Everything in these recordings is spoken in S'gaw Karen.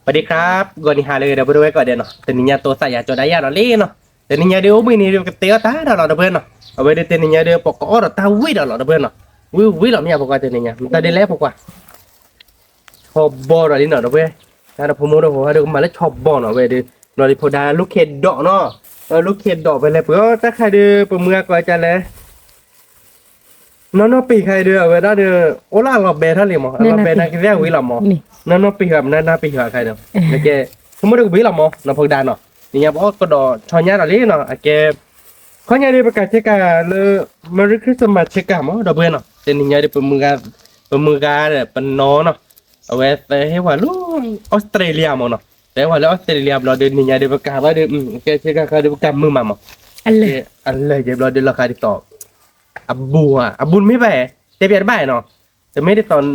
ပဒံခရၣ် ဂီၤနံၤဟါလၢအဂ့ၤ ဒီပုၢ်ဝဲၢ်ကိးဂၤဒဲးနီၤ, တနံၤညါတိသးယၤကၠီဒၣ်ယၤဒီးလံနီၤ, တနံၤညါဒုးအိၣ်ဘှံးနံၤဒုး ပကတဲအီၣ်တၢ်ဒီးလီၤ ဒီပုၢ်ဝဲၢ်နီၤ, အဝဲဒုးတနံၤညါဒုး ပကအီၣ်ဒီးတၢ်ဝံၣ်ဒီးလီၤ ဒီပုၢ်ဝဲၢ်နီၤ, ဝံၣ်ဝံၣ်လီၤမ့ၢ်ဧါ ဖိခွါ တနံၤညါ မတၤဒ်လဲၣ်ဖိခွါ ဆီဘီဒီးလံနီၤ ဒီပုၢ်ဝဲၢ်, တၢ်ဒီးဖိမုၣ်ဒီးဖိခွါဒီးကမၤလၢဆီဘီနီၤ အဝဲဒုး, ဘျီဒုးဖိဒါလိၣ်ခ့ဒီးနီၤ, လိၣ်ခ့ဒီးဖဲလဲၣ်ပှဲၤအီၣ်တၢ်ခါဒုး ပမုၢ်ဂၤကိးကလဲၣ် နီၢ်နီၢ်ပ့ၤခါအံၤဒီး အဝဲဒၣ်ဒီး အိၣ်လၢအလီၤဘဲထီၣ်လံမး အလီၤဘဲနာ်က့သ့ၣ်ဝံၤလီၤမး, နီၢ်နီၢ်ပ့ၤခါ မနၢ်နီၢ်ပ့ၤခါခါဒီး, အကဲ, ဆိကမိၣ်ဒီးကဝံၤလီၤမး နီၢ်ဖိကဒါနီၤ, နံၤညါပအီၣ်ကဒီးဆီညါဒီးလံနီၤ အကဲ, ခီညါဒုးပကဆ့ကၤလၢ Merry Christmas ဆ့ကၤမး ဒီပုၢ်ဝဲၢ်နီၤ, တနံၤညါဒုး ပမုၢ်ဂၤဒီးပနီၢ်နီၤ, အဝဲသဟ့ၣ်ဝဲလၢ Australia မးနီၤ, သဟ့ၣ်ဝဲလၢ Australia ဘျီဒုး နံၤညါဒုးပကၤဘၣ်ဒုး, ကဲဆ့ကၤခါဒုး ပကၤမုာ်မးမး, အလၢာ်ယဲဘျီဒုး လီၤဃာ်ဒ်သိး အဘူးဧါ, အဘူးမ့ၢ်ဘၣ်, တဲပျးတဘၣ်နီၤ, တမ့ၢ်ဒ်သိး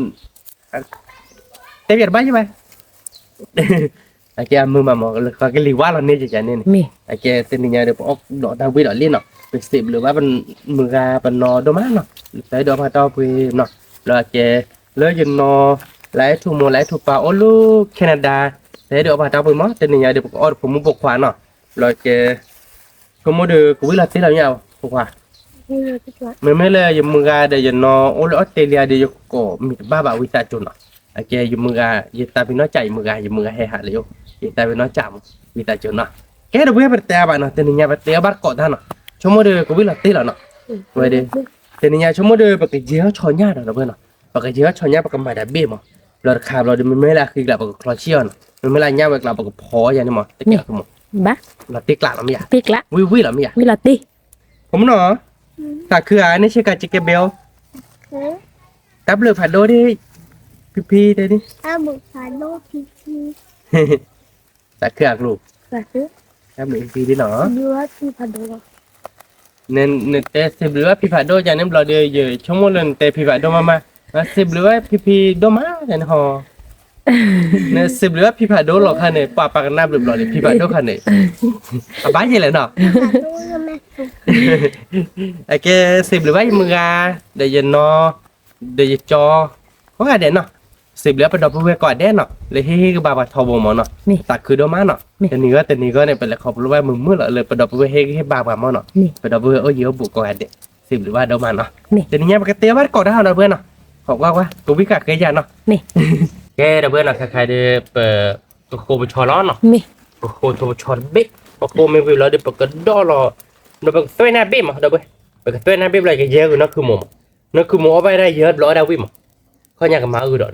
တဲပျးတဘၣ်ယဘၣ်, အကဲအမုာ်မးမး လၢကလံၤဝါလီၤန့ၢ်ယကန့ၣ်န့ၣ်, အကဲတနံၤညါဒီး ပအီၣ်ဒီးတၢ်ဝံၣ်ဒီးလံနီၤ, ပစံးဘျုးဘၣ် မုၢ်ဂၤပနီၢ်ဒိၣ်မးနီၤ, သဟ့ၣ်ဒုးအီၣ်ပှၤတၢ်အိၣ်ပှ့ၤနီၤ, လၢအကဲ, လၢယနီၢ်, လၢအဲၣ်ထူမိၢ် လၢအဲၣ်ထူပၢ်အိၣ်လၢ Canada, သဟ့ၣ်ဒုးအီၣ်ပှၤတၢ်အိၣ်ပှ့ၤမး တနံၤညါဒီး ပကအီၣ်ဒီးဖိမုၣ်ဖိခွါနီၤ, လၢအကဲ ဆိကမိၣ်ဒီး ကဝံၣ်လီၤတ့ၢ်လီၤမ့ၢ်ဧါ ဖိခွါ, မ့မ့ၢ်လၢယမုၢ်ဂၤဒီးယနီၢ်အိၣ်လၢ Australia ဒီး ယကိးမံၤတဘၣ်ဘၣ် ဝံသးစူၤနီၤ, အကဲယမုၢ်ဂၤ ယသးပ့ၤနီၣ်စၢ်ယမုၢ်ဂၤ ယမုၢ်ဂၤဟဲဟးလၢယအိၣ်, ယသးပ့ၤနီၣ်စၢ်မး, ဝံသးစူၤနီၤ, ကဲဒီး ပဝဲပတတဲအါဘၣ်နီၤ တနံၤညါပတဲအီၣ်ဘၣ်တကိးတၢ်နီၤ, ဆိကမိၣ်ဒီး ကဝံၣ်လီၤတ့ၢ်လီၤနီၤ, ဝဲဒီး, တနံၤညါဆိကမိၣ်ဒီး ပကယဲၤထီၣ်ဆီညါဒီး ဒီပုၢ်ဝဲၢ်နီၤ, ပကယဲၤထီၣ်ဆီညါ ပကမၤတၢ်ဘ့ၣ်မး, ဘျီတခါဘျီဒီး မ့မ့ၢ်လၢအဃံကျါ ပကချီဆံၣ်အီၤနီၤ, မ့မ့ၢ်လၢအညၣ်ဝဲကျါ ပကဖီအီၤယၤန့ၣ်မး, တကဲမး လီၤတ့ၢ်ကျါလီၤမ့ၢ်ယၤ, ဝံၣ်ဝံၣ်လီၤမ့ၢ်ယၤ, ဖိမုၣ်နီၤ, သးခုဧါ န့ၣ်ဆ့ကၤ ကကဲဘဲအီၤ, တၢ်ဘျုးဖးဒိၣ်ဒ်, ဖံဖံတဲဒ်, သးခုဧါကျိ, တၢ်ဘျုးဖံဖံဒ်နီၤ, နတဲစံးဘျုးဘၣ်ဖံဖးဒိၣ်ယၤန့ၣ်ဘျီဒီး ယဆိကမိၣ်လၢနတဲဖံဖးဒိၣ်မးမး, စံးဘျုးဘၣ်ဖံဖံဒိၣ်မးယၤန့ၣ်ဟီ နစံးဘျုးဘၣ်ဖံဖးဒိၣ်လီၤခါန့ၣ် ပှၤပာ်ကနၣ်ဘျုးဘျီန့ၣ် ဖံဖးဒိၣ်ခါန့ၣ်, အဘၣ်ယဲလဲၣ်နီၤ, အကဲစံးဘျုးဘၣ်ယမုၢ်ဂၤ, ဒီးယနီၢ်, ဒီးယကၠီ, ကိးဂၤဒဲးနီၤ, စံးဘျုးဘၣ်ပဒီပုၢ်ဝဲၢ်ကိးဂၤဒဲးနီၤ လၢဟ့ၣ်ဂံၢ်ဟ့ၣ်ဘါပှၤထီဘိမးနီၤ, သးခုဒိၣ်မးနီၤ, တနံၤဂီၢ်တနံၤဂီၢ်န့ၣ် ပလဲၤခီဖျိဘၣ်မုာ်မုာ်လီၤ လၢပဒီပုၢ်ဝဲၢ်ဟ့ၣ်ဂံၢ်ဟ့ၣ်ဘါပှၤမးနီၤ, ပဒီပုၢ်ဝဲၢ်အိၣ်ယံၤအိၣ်ဘူးကိးဂၤဒဲး, စံးဘျုးဘၣ်ဒိၣ်မးနီၤ, တနံၤညါပကတဲအီၣ်ဘၣ်တကိးတၢ်ဟီဒီပုၢ်ဝဲၢ်နီၤ, ခီကွၢ်ကွၢ် ကဝံၣ်ဃာ်ဃဲယၤနီၤ, ကဲဒီပုၢ်ဝဲၢ်နီၤ ခဲခါဒီး ပ ကဃိပဆီလီၤနီၤ, ပဃိထိပဆီတဘ့ၣ်, ပဃိမ့ၢ်ဝံၤလီၤဒီးပကဒီၣ်လီၤ, ဒီးပကသွဲၣ်န့ၢ်ဘ့ၣ်မး ဒီပုၢ်ဝဲၢ်, ပကသွဲၣ်န့ၢ်ဘ့ၣ်ဘျီ ကယဲၢ်ဂုာ်နီၢ်ခုမိၢ်မး, နီၢ်ခုမိၢ်အီၣ်ဘၣ်ဒၣ်ယဲၢ်ဘျီအီၣ်ဒၣ်ဝံၣ်မး, ခီညါကမၤအုၣ်ဒီးဒီး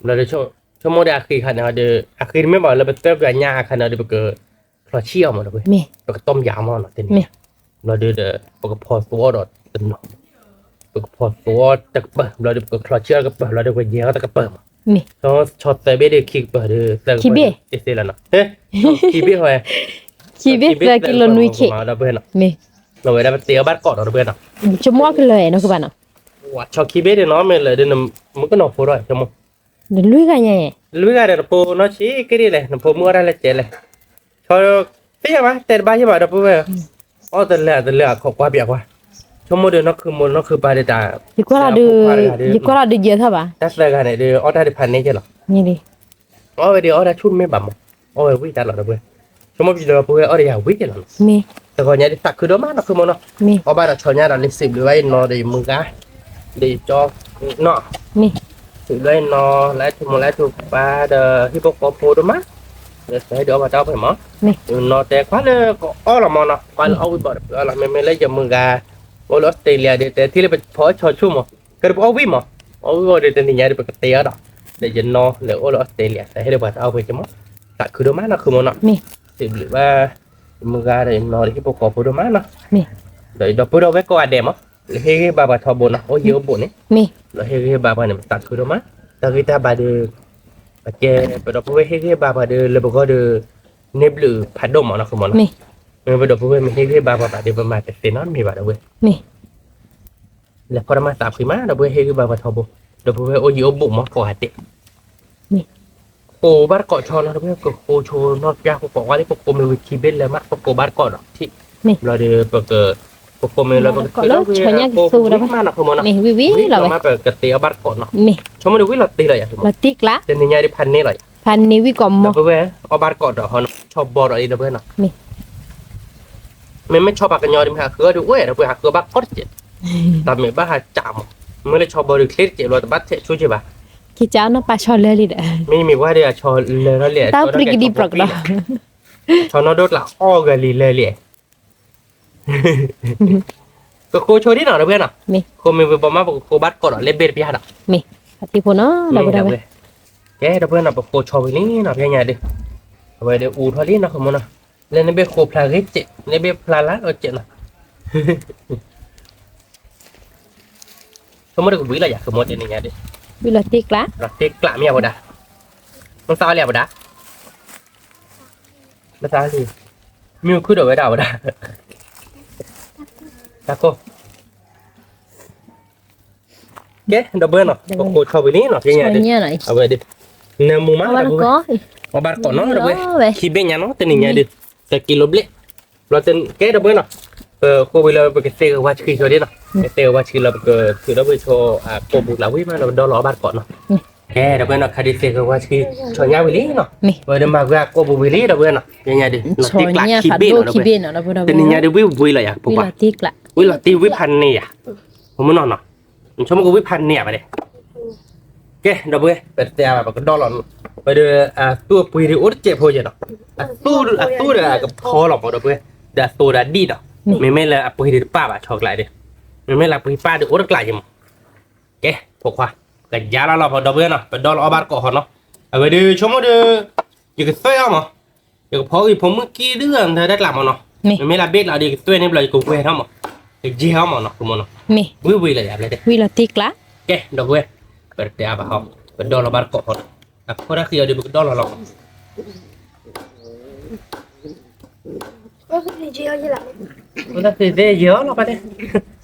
ဘျီဒီး ဆိကမိၣ်ဒီးအဃံခါန့ၣ်ဒီး အဃံတမ့ၢ်ဘၣ်လၢပသွဲၣ်ပှၤညါအခါန့ၣ်ဒီး ပကချီဆံၣ်အီၤမးဒီပုၢ်ဝဲၢ်, ပကတီၢ်ယၤမးနီၤ တနံၤညါ, ဘျီဒီး ပကဖီသိအီၣ်ဒီးတနီၤ, ပကဖီသိအီၣ်တကပၤ ဘျီဒီး ပကချီဆံၣ်အီၣ်တကပၤ ဘျီဒီး ပကယဲၢ်အီၣ်တကပၤမး, ဆီသၢဘ့ၣ်ဒီးခံကပၤဒီး သၢကပၤ တသ့လီၤနီၤ, ခံဘ့ၣ်ဟီ ခံဘ့ၣ်သၢကံလိနွံခ့ ဒီပုၢ်ဝဲၢ်နီၤ, ဝဲဒၣ်ပတဲအီၣ်ဘၣ်တကိးဒီးဒီပုၢ်ဝဲၢ်နီၤ, ဆိကမိၣ်ကလၢာ်နီၤကဘၣ်နီၤ, ဆီခံဘ့ၣ်ဒီးနီၤ မ့ၢ်လၢဒီး မုၣ်ကနီၤဖိဒီး ဆိကမိၣ် လွံၢ်ဂၤညါ, လွံၢ်ဂၤဒီးနဖိနီၢ်ဆံးက့ဒ်လဲၣ် နဖိမုၣ်အီၣ်တၢ်လၢကဲလဲၣ်, ဆီသ့ၣ်ညါဘၣ် တဲတဘၣ်ယဘၣ်ဒီပုၢ်ဝဲၢ်, အီၣ်တလၢအတလၢအခီကွၢ်ပၠးကွၢ်, ဆိကမိၣ်ဒီးနီၢ်ခုမိၢ်နီၢ်ခုပၢ်ဒီးတၢ်, ယကွၢ်လီၤဒီးယဲၢ်ထီၣ်ဘၣ်, တၢ်သၢဂၤန့ၣ်ဒီး အီၣ်တၢ်ဒီးဖးန့ၢ်ကဲလီၤ အီၣ်ဝဲဒီးအီၣ်တၢ်ဆူၣ်တမ့ၢ်ဘၣ်မး, အီၣ်ဝဲဝံၣ်တၢ်လီၤဒီပုၢ်ဝဲၢ်, ဆိကမိၣ်ပဒီပုၢ်ဝဲၢ်အီၣ်ဒီးယၤဝံၣ်ကဲလီၤနီၤ, တဂီၤညါဒ်သးခုဒိၣ်မးနီၢ်ခုမိၢ်နီၤ, အီၣ်ဘၣ်ဒီးဆီညါဒီးလံ စံးဘျုးဘၣ်ယနီၢ်ဒီးယမုၢ်ဂၤ, ဒီးယကၠီ, နီၤ, စံးဘျုးဘၣ်ယနီၢ် လၢအဲၣ်ထူမိၢ် လၢအဲၣ်ထူပၢ်ဒီး ဟံၣ်ဖိဃီဖိဒိၣ်မး, ဒီးသဟ့ၣ်ဒုးအီၣ်ဘၣ်တၢ်အိၣ်ဖှိၣ်မး, ယနီၢ်တဲခွါလၢကအီၣ်လီၤမးနီၤ ပှၤလၢအီၣ်ဝံၣ်ဘၣ်ဒီးပအီၣ်လီၤ မ့မ့ၢ်လၢယမုၢ်ဂၤ, အိၣ်လၢ Australia ဒီး တဲထံၣ်လၢပဖီအီၣ်ဆီဆူၣ်မး, ကဲဒီးပအီၣ်ဝံၣ်မး, အီၣ်ဝံၣ်အီၤဒီးတနံၤညါဒီးပကတဲအီၤဒီး, ဒီးယနီၢ်လၢအိၣ်လၢ Australia သဟ့ၣ်ဒုးပှၤတၢ်အိၣ်ဖှိၣ်က့မး, သးခုဒိၣ်မးနီၢ်ခုမိၢ်နီၤ, စံးဘျုးဘၣ် ယမုၢ်ဂၤဒီးယနီၢ်ဒီးဟံၣ်ဖိဃီဖိဒိၣ်မးနီၤ, ဒီးယဒီပုၢ်ဒီဝဲၢ်ကိးဂၤဒဲးမး, လၢဟ့ၣ်ဂံၢ်ဘါပှၤထီဘိနီၤ အိၣ်ယံၤအိၣ်ဘူးန့ၣ်, လၢဟ့ၣ်ဂံၢ်ဟ့ၣ်ဘါပှၤန့ၣ် ပသးခုဒိၣ်မး, တၢ်ဂံၢ်တၢ်ဘါဒီး, အကဲ, ပဒီပုၢ်ဝဲၢ်ဟ့ၣ်ဂံၢ်ဟ့ၣ်ဘါပှၤဒီး လၢပဂီၢ်ဒီး, န့ၢ်ဘျုးဖးဒိၣ်မးနီၢ်ခုမိၢ်နီၤ, မ့ၢ်ပဒီပုၢ်ဝဲၢ်မ့ၢ်ဟ့ၣ်ဂံၢ်ဟ့ၣ်ဘါပှၤဘၣ်ဒီး ပမၤတသ့နီတမံၤဘၣ်ဒီပုၢ်ဝဲၢ် လဲၤဖီတၢ်မၤသးဖှံမး ဒီပုၢ်ဝဲၢ်ဟ့ၣ်ဂံၢ်ဘါပှၤထီဘိ, ဒီပုၢ်ဝဲၢ်အိၣ်ယံၤအိၣ်ဘူးမးကိးဂၤဒဲး, ဃိဘၣ်တကိးဆီနီၤ ဒီပုၢ်ဝဲၢ် ကဃိဆိနီၢ်ပျၢ်ဃိကိးဝါလံ ပကိးမ့ၢ်ဝံၤခံဘ့ၣ်လၢၤမး ပကိးဘၣ်တကိးဒီးထံၣ်, ဘျီဒီးပက, ပကိးမ့ၢ်လၢပကထံၣ်လီၤဝံၤ ဝံၤမးနီၢ်ခုမိၢ်နီၤ, ဝံၤလီၤမး ပကတဲအီၤဘၣ်တကိးနီၤ, ဆိကမိၣ်ဒီးဝံၤလီၤတ့ၢ်လီၤယၤ, တနံၤညါဒ်ဖးန့ၢ်လီၤယၤ, ဖးန့ၢ်ဝံၣ်ကိးမီၢ်, ဒီပုၢ်ဝဲၢ် အီၣ်ဘၣ်တကိးဒီးဟီနီၤ ဆီဘီဒီးအံၤ ဒီပုၢ်ဝဲၢ်နီၤ, မ့ၢ် မ့မ့ၢ်ဆီပှၤကညီဒ်မ့ၢ်ဟးဃုအီၣ်ဒုးအိၣ် ဒီပုၢ်ဝဲၢ် ဟးဃုအီၣ်ဘၣ်ကိးတစဲး, တၢ်မ့ၢ်ဘၣ်ဟးကးမး, မ့ၢ်လၢဆီဘီဒုးချ့တစဲးဘျီ တဘၣ်ထဲးဆိက့ဘၣ်, က့ၤကးနီၢ်ပၢ်ဆီလၢာ်လံဒီး, မ့မ့ၢ်ပှၤဒီးအဆီလၢာ်ထီၣ်လံ, တၢ်ပျံၤကဒံပြးကဒီး, ဆီနီၢ်ဒိၣ်ကျးအီၣ်ဂၤလံလၢာ်လံ, ကဃိဆိဒ်နီၤ ဒီပုၢ်ဝဲၢ်နီၤ, ဃိမ့ၢ်ဝံၤဘီမး ပကဃိဘၣ်တကိးဒီး လၢဘ့ၣ်တပျၢ်ဒီး, မ့ၢ်, အထံဖိနီၤ ဒီပုၢ်ဝဲၢ်, ကဲ ဒီပုၢ်ဝဲၢ်နီၤ ပဃိဆီဝံၤလံနီၤ ဖဲညါဒုး, အဝဲဒုးအူထီၣ်လံနီၤ ဃိမီၢ်နီၤ, လၢနဘ့ၣ်ဃိဖျါဂ့ၤစဲး နဘ့ၣ်ဖျါလၢအီၤစဲးနီၤ ဆိကမိၣ်တကဝံၤလီၤယၤ ကမိၣ်တနံၤညါဒုး, ဝံၤလီၤတ့ကျး, လီၤတ့ကျးမ့ၢ်အဝဲဒၣ်, မ့ၢ်သးအီၣ်လံအဝဲဒၣ်, မ့ၢ်သးအီၣ်လံ, မ့ၢ်ခုၣ်ဒီးဝဲဒၣ်အဝဲဒၣ်, တၢ်ကိၢ်, ကဲ ဒီပုၢ်ဝဲၢ်နီၤ ပဃိဆီဝံၤလံနီၤ ဖဲညါဒုး, အဝဲဒုး, နမူမး အီၣ်ဘၣ်တကိးနီၤ ဒီပုၢ်ဝဲၢ်, ခံဘ့ၣ်ညါနီၤ တနံၤညါဒုး, တကံလိဘျ့ၣ်, ဘျီကဲ ဒီပုၢ်ဝဲၢ်နီၤ, ပဃိဝံၤလၢပကသ့ဂဲၤဝါဆှံဆိဒ်နီၤ, ကသ့ဂဲၤဝါဆှံလီၤ ပကထုးဒီးဝံၣ်ဆိ ကိၢ်ပူၤလၢဝံၣ်မး ဒီးပဒီလီၤအီၣ်ဘၣ်တကိးနီၤ, ကဲ ဒီပုၢ်ဝဲၢ်နီၤ ခါဒုးသ့ဂဲၤဝါဆှံ ဆီညါဝံၤလံနီၤ, ပဝဲဒၣ်မၤကွံာ်အကိၢ်ပူၤဝံၤလံ ဒီပုၢ်ဝဲၢ်နီၤ ဖဲညါဒုး, တနံၤညါဒုးဝံၣ်ဝံၤလီၤယၤ ပှၤ, ဝံၣ်လီၤတ့ကျး, ဝံၣ်လီၤတ့ဝံၣ်ဖးန့ၢ်ယၤ, မနီၤနီၤ, ဆိကမိၣ်ကဝံၣ်ဖးန့ၢ်ယၤဘၣ်ဒဲး ကဲ ဒီပုၢ်ဝဲၢ် ပတဲဘၣ် ပကဒီလီၤ, ဝဲဒၣ် အသူၣ်အပှ့ၤဒုးအိၣ်တစဲးဖိယဲနီၤ, အသူၣ်ဒီးအကဖီလီၤမး ဒီပုၢ်ဝဲၢ်, ဒီးအသိဒီးအဒံၣ်ဒီး, မ့မ့ၢ်လၢအပှ့ၤဒုးတပၣ်ဘၣ် ဆီကျးဒုး, မ့မ့ၢ်လၢအပှ့ၤပၣ်ဒုးအိၣ်တကျးယဲမး, ကဲ ဖိခွါ, ကယါလီၤလီၤ ဒီပုၢ်ဝဲၢ်နီၤ ပဒီလီၤအီၣ်ဘၣ်တကိးဟီနီၤ, အဝဲဒုးဆိကမိၣ်ဒီး, ယကသွဲၣ်အီၣ်မး, ယကဖီဂံၢ်ဖီမုၢ်ကံဒုးတၢ်တကျးမးနီၤ, မ့မ့ၢ်လၢအဘ့ၣ်ကျးဒီး ယကသွဲၣ်န့ၢ်ဘျီ ယကဝဲၢ်ထီၣ်မး, ယကယဲၢ်အီၣ်မးနီၤ ကမိၢ်နီၤ, ဝံၣ်ဝံၤလီၤယၤဘျဲၣ်တဲ, ဝံၣ်လီၤတ့ကျး, ကဲ ဒီပုၢ်ဝဲၢ်, ပတဲအါဘၣ်ဟီ, ပဒီလီၤဘၣ်တကိးဟီနီၤ, အခိၣ်တၢ်ဃံအီၤဒီး ပကဒီလီၤလီၤ ယဲၢ်လီၤ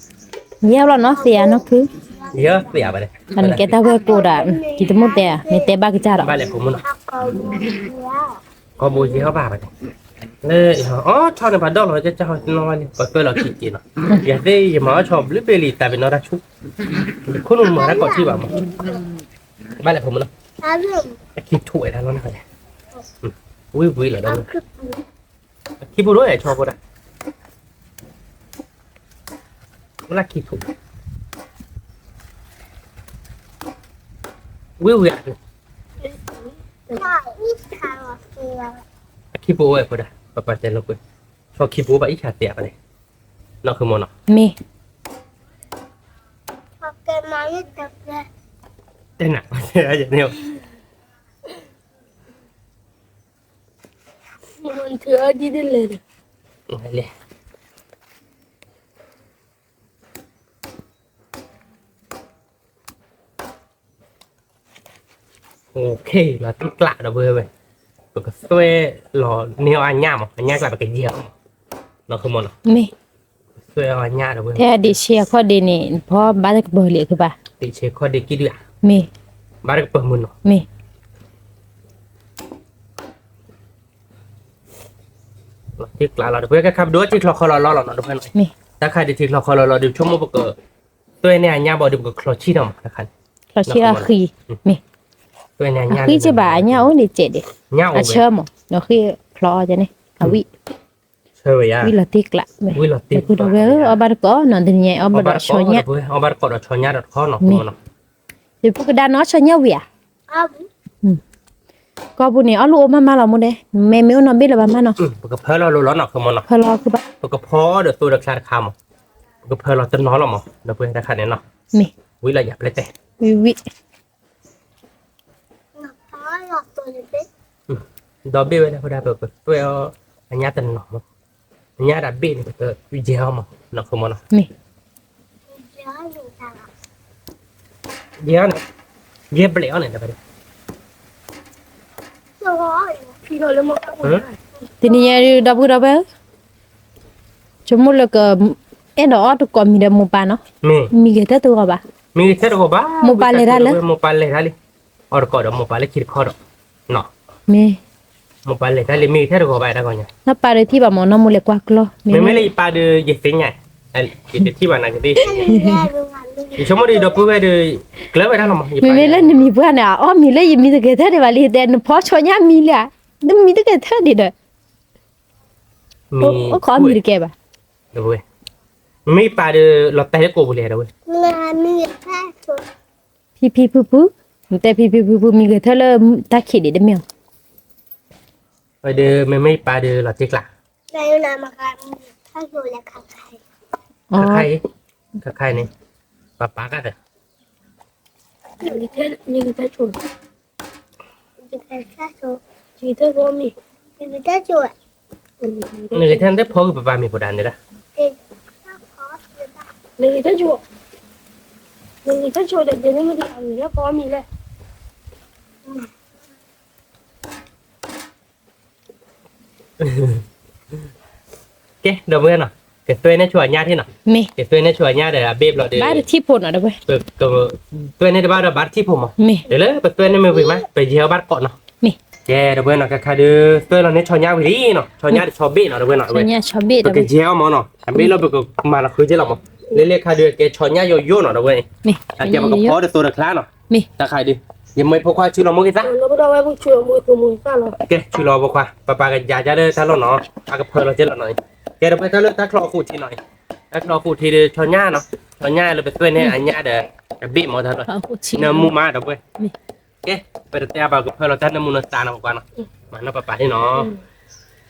နီၤ သ့ၣ်ယၤနီၢ်ဖု, ယဲၢ်သ့ၣ်ယၤဘၣ်ဒဲး, နကဲတၢ်ဝဲၢ်ကိးဒီး, ယတမိၣ်တဲ, မ့ၢ်တဲဘၣ်ကစၢ်ဒီး, ဘၣ်လဲၣ်ဖိမုၣ်နီၤ, ကီၢ်ဘိယဲၢ်အီၣ်ဘၣ်ဘၣ်ဒဲး, လၢအီၣ်ဆီန့ၣ် ပှၤဒီလီၤကစၢ်ဟီတနီၤဝဲန့ၣ် ပှၤသွဲၣ်လီၤခံက့ၤနီၤ, ယၤသ့ၣ်ယမၤအီၣ်ဆီဘျုးဘ့ၣ်လံ တၢ်ပ့ၤနီၣ်တၢ်ဆူၣ်, ယခိၣ်နူာ်မၤတၢ်ကိးထံၣ်ဘၣ်မး, ဘၣ်လဲၣ်ဖိမုၣ်နီၤ, အခံထူၣ်ဝဲဒၣ်လီၤန့ၣ်, ဝံၣ်ဝံၣ်လီၤဒီး, အခံပူၤဒိၣ်ဆီဖိဒၣ် လၢခံထူၣ်, ဝံၣ်ဝံၣ်အါ, အခံပူၤအိၣ်ဝဲဖိဒၣ် ပပာ်တဲလီၤကွံာ်, ဆီခံပူၤအိၣ်ဘၣ်အံၣ်ဆၣ်တဲဘၣ်န့ၣ်, နီၢ်ခုမီၢ်နီၤ, မ့ၢ်, တဲနၤ, လဲၣ် လီၤတံၢ်ကျးဒီးဝဲဝဲ, ပကသွဲၣ်လီၤန့ၢ်အီၤအညၣ်မး အညၣ်ကျးပကယဲၢ်အီၤမး, နီၢ်ခုမီၢ်နီၤ, မ့ၢ်, သွဲၣ်အီၤအညၣ်ဒီးဝဲ, ထဲဒ့ၣ်ဆ့အခီၣ်ဒ့ၣ်န့ၣ် ဖီဘၣ်တကပၤလံကဘၣ်, ဒ့ၣ်ဆ့အခီၣ်ဒ့ၣ်ကံၣ်ဒုၣ်ဧါ, မ့ၢ်, ဘၣ်တကပၤမုၢ်နီၤ, မ့ၢ် လီၤတံၢ်ကျးလီၤ ဒီးဖဲကခါပဒိၣ်ထံချီၣ်ခီလီၤလီၤလီၤနီၤ ဒီးဖဲနီၤ, တၢ်ခါဒ်ထံချီၣ်ခီလီၤလီၤဒီး ပဆိကမိၣ်ပက သွဲၣ်န့ၢ်အညၣ်ဘၣ်ဒီး ပကချီဆံၣ်ထီၣ်မး တၢ်ခါန့ၣ်, ချီဆံၣ်ထီၣ်ဃံ, မ့ၢ်, သွဲၣ်န့ၢ်အညၣ်ဃံစ့ၢ်ဘၣ် အညၣ်အိၣ်ဒံးစဲးဒံး, အဆၢမး ဒီးဃံချီအီၤန့ၣ် အဝံၣ်, ဝံၣ်လီၤတံၢ်ကျး, ဒီပုၢ်ဒီဝဲၢ်ဧၢ အီၣ်ဘၣ်တကိးနီၤ တနံၤညါအီၣ်ဘၣ်ဒီးဆီညၣ်, အီၣ်ဘၣ်တကိးဒီးဆီညၣ်ဒီးတခီနီၤ, မ့ၢ်, ဒီးဖိကဒါနီၤဆီညၣ်ဝံၤဧါ ကီၢ်ပူၤန့ၣ် အီၣ်လူၤအိၣ်မးမးလီၤမ့ၢ်ဒဲး, မ့မ့ၢ်အိၣ်နီတဘ့ၣ်လၢၤဘၣ်မးနီၤ, ပကဖၢလီၤလိၤလီၤနီၤ ခီမီၢ်နီၤ, ဖၢလီၤခုဘၣ်, ပကဖီဒီးသိဒီးချါတခါမး, ပကဖၢလီၤတနီၤလီၤမး ဒီးပှဲၤတၢ်ခါန့ၣ်နီၤ, မ့ၢ်, ဝံၤလီၤယၤပျဲၢ်တဲ, ဝံၤဝံၤ ဒီဘ့ၣ်ဝဲဒၣ် ပကသွဲၣ်အီၤ အညၣ်တနီၤမး, အညၣ်တဘ့ၣ်န့ၣ် ပကယဲၢ်အီၤမး နီၢ်ခီမီၢ်နီၤ, မ့ၢ်, ယဲၢ်အီၤန့ၣ်, ယဲၢ်ဘျဲးအီၤန့ၣ် တနံၤညါဒီး ဒီပုၢ်ဒီဝဲၢ်ဧၢ, ဆိကမိၣ်လၢက အဲၣ်ဒိးအီၣ်တကိးမံၤဒီးမိၢ်ပၢ်နီၤ, မံၤဂဲၤထဲတဂီၤဘၣ်, မံၤဂဲၤထဲတဂီၤဘၣ်, မိၢ်ပၢ်လဲၤတၢ်လၢ, မိၢ်ပၢ်လဲၤတၢ်လံ, အီၣ်တကိးဒီးမိၢ်ပၢ်လၢခံတခီဒီး, မ့ၢ်, မိၢ်ပၢ်လဲၤတၢ်လံ မံၤဂဲၤထဲတဂီၤဘၣ်တၢ်ဂီၤညါ, နီၢ်ပၢ်ဒီးထံၣ်ဘၣ်မး နီၢ်မိၢ်လဲၤကွၢ်ကျီၢ်, မ့မ့ၢ်လၢယပၢ်ဒီးယသ့ၣ်ညါ, ယတထံၣ်ဘၣ်နၤကသ့ၣ် ယဆိကမိၣ်ဒီး ဒီပုၢ်ဝဲၢ်ဒီး ကျၢၤဝဲဒၣ်လီၤမး, မ့မ့ၢ်လၢနမံၤပှၢ်န့ၣ် အအီၣ်မ့ၤလၢယမံၤတဂဲၤထၢၣ်ဒံးဘၣ်လံ, တဲနဖီဆီညၣ်မံၤလံဧါ, နမံၤတဂဲၤထၢၣ်ဒံးဒီး, အိၣ်ခိးအီၣ်မံၤတကဲဘၣ်, မ့ၢ်ပၢ်ဒီး လီၤတဲာ်လၢကိာ်ပူၤလဲၣ်ဒီးဝဲ, ဖံဖံဖုဖု, နတဲဖံဖံဖုဖုမံၤဂဲၤထၢၣ်လၢတၢ်ခံးဒံးတမ့ၢ်ဧါ, ဒီးမ့မ့ၢ်ပၢ်ဒီးလီၤတ့ကျါ, ခါခါအံၤ, ခါခါအံၤန့ၣ်, ပၢ်ပၢ်ကဒီး နဂ့ၤထဲနတဖီကပပာ်မံၤဖိဒၣ်န့ၣ်ဒၣ်, နဂ့ၤထဲဆိ, နဂ့ၤထဲဆိဒီး ယန့ၣ်မ့ၢ်တဂၤမံၤလၢဖီမံၤလဲၣ်, ကဲ ဒီပုၢ်ဝဲၢ်နီၤ, ကသွဲန့ၢ်ဆိအညၣ်ထံၣ်နီၤ, ကသွဲန့ၢ်ဆိအညၣ်ဒီး အဘ့ၣ်ဘျီဒီး, ဘၣ်တထံၣ်ဖိနီၤဒီပုၢ်ဝဲၢ်, သွဲန့ၢ်တဘၣ်ဒီးဘၣ်တထံၣ်ဖိမး, မ့ၢ်, တုၤလၢပသွဲန့ၢ်မ့ၢ်ဝံၤမး ပယဲၢ်အီၤဘၣ်တကိးနီၤ, ကဲ ဒီပုၢ်ဝဲၢ်နီၤ, ခဲခါဒုး သွဲလီၤန့ၢ်ဆီညၣ်ဝံၤလံနီၤ, ဆီညၣ်ဒီးဆီဘ့ၣ်နီၤ ဒီပုၢ်ဝဲၢ်နီၤ, ပကယဲၢ်အီၤမးနီၤ, အဘ့ၣ်လီၤပကမၤလီၤဃုာ်က့လီၤမး, လၢလၢခါဒုး ကဲဆီညၣ်ယိယိနီၤ ဒီပုၢ်ဝဲၢ်, အကဲပကဖီဒီးသိတခါနီၤ, တခါဒုး, ယမ့ၢ်ဖိခွါဆူလီၤမူက့ၤသၣ်, ကဲ ဆူလီၤဖိခွါ ပပာ်ကယၤကဒီးတၢ်လီၢ်နီၤ, အကဖၢလီၤက့လီၤနီၤ, ကဲ ဒီပုၢ်ဝဲၢ် တၢ်လၢတၢ်ချီအဃိၣ်ထံနီၤ, တၢ်ချီအဃိၣ်ထံဒီးဆီညၣ်နီၤ, ဆီညၣ်လၢပသွဲန့ၢ်အညၣ်ဒီး, အဘ့ၣ်မးတၢ်လီၢ်, နၢမူမး ဒီပုၢ်ဝဲၢ်, ကဲ ပတတဲအါဘၣ် ကဖၢလီၤတၢ်နၢမူနသးနီၤ ပကွၢ်နီၤ, မၤနီၢ်ပပာ်န့ၣ်နီၤ,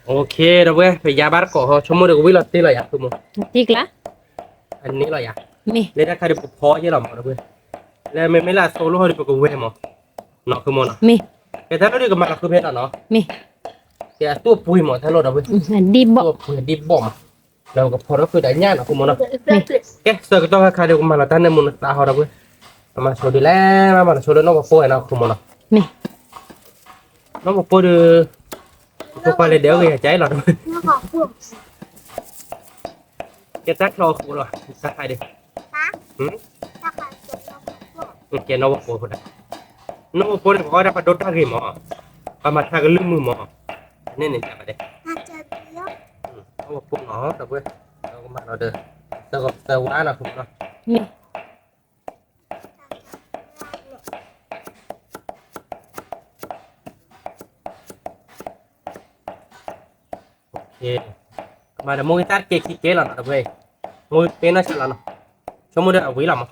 အိၣ်ခ့ ဒီပုၢ်ဝဲၢ် ပယါဘၣ်တကိးဟီ ဆိကမိၣ်ဒီးကဝံၣ်လီၤတ့လီၤယၤ ဃုမး, အန့ၣ်လီၤယၤ, လၢတၢ်ခါဒုးပဖီယဲလီၤမး ဒီပုၢ်ဝဲၢ်, လၢမ့မ့ၢ်လၢအသိလီၢ်ဟီဒုး ပကဝဲၢ်မး, နီၤ ဃုမးနီၤ, ကဲ တၢ်လီၢ်ဒုးကမၤလီၤဃုဖဲနီၤနီၤ, ကဲ အသူၣ်အပှ့ၤမး တၢ်လီၢ် ဒီပုၢ်ဝဲၢ်, အဒံၣ်ဘီၣ်, အဒံၣ်ဘီၣ်မး, ဒီးပကဖီထီၣ်ဃုာ်ဒီးညၣ်နီၤ ဃုမးနီၤ, ကဲ ဆၢကတီၢ်ခါခါဒုး ကမၤလီၤတၢ်နၢမူနသးဟီ ဒီပုၢ်ဝဲၢ်, အမၤဆိဒ်လဲၣ် မၤလီၤဆိလၢနီၢ်ပၤဖိနီၤ ဃုမးနီၤ, နီၢ်ပၤဖိဒုး, ဖိခွါလဲၤဒဲးအီၣ်ဂ့ၤယၤကၠဲလီၤ ဒီပုၢ်ဝဲၢ်, ကဲ တၢ်ချီအဃိလီၤ တၢ်ခါဒုး, ကဲ နီၢ်ပၤဖိဖိဒၣ်, နီၢ်ပၤဖိန့ၣ် ပအီၣ်ဒၣ်ပဒိၣ်တၢ်ဂ့ၤမး, ပမၤထါကလုၢ်မုာ်မး, န့ၣ်န့ၣ် ကဲဘၣ်ဒဲး, နီၢ်ပၤဖိနီၤ ဒီပုၢ်ဝဲၢ်, ဒီးကမၤလီၤဒီး, သၢဂီၤသၢဝါနီၤ ဃုမးနီၤ, ကမၤဒီးမိၢ်ဂ့ၤသၣ်တက့ၤခံက့ၤလီၤနီၤ ဒီပုၢ်ဝဲၢ်, မိၢ်ဂ့ၤသၣ်နီၤလီၤနီၤ, ဆိကမိၣ်ဒီးအဝံၤလီၤမး,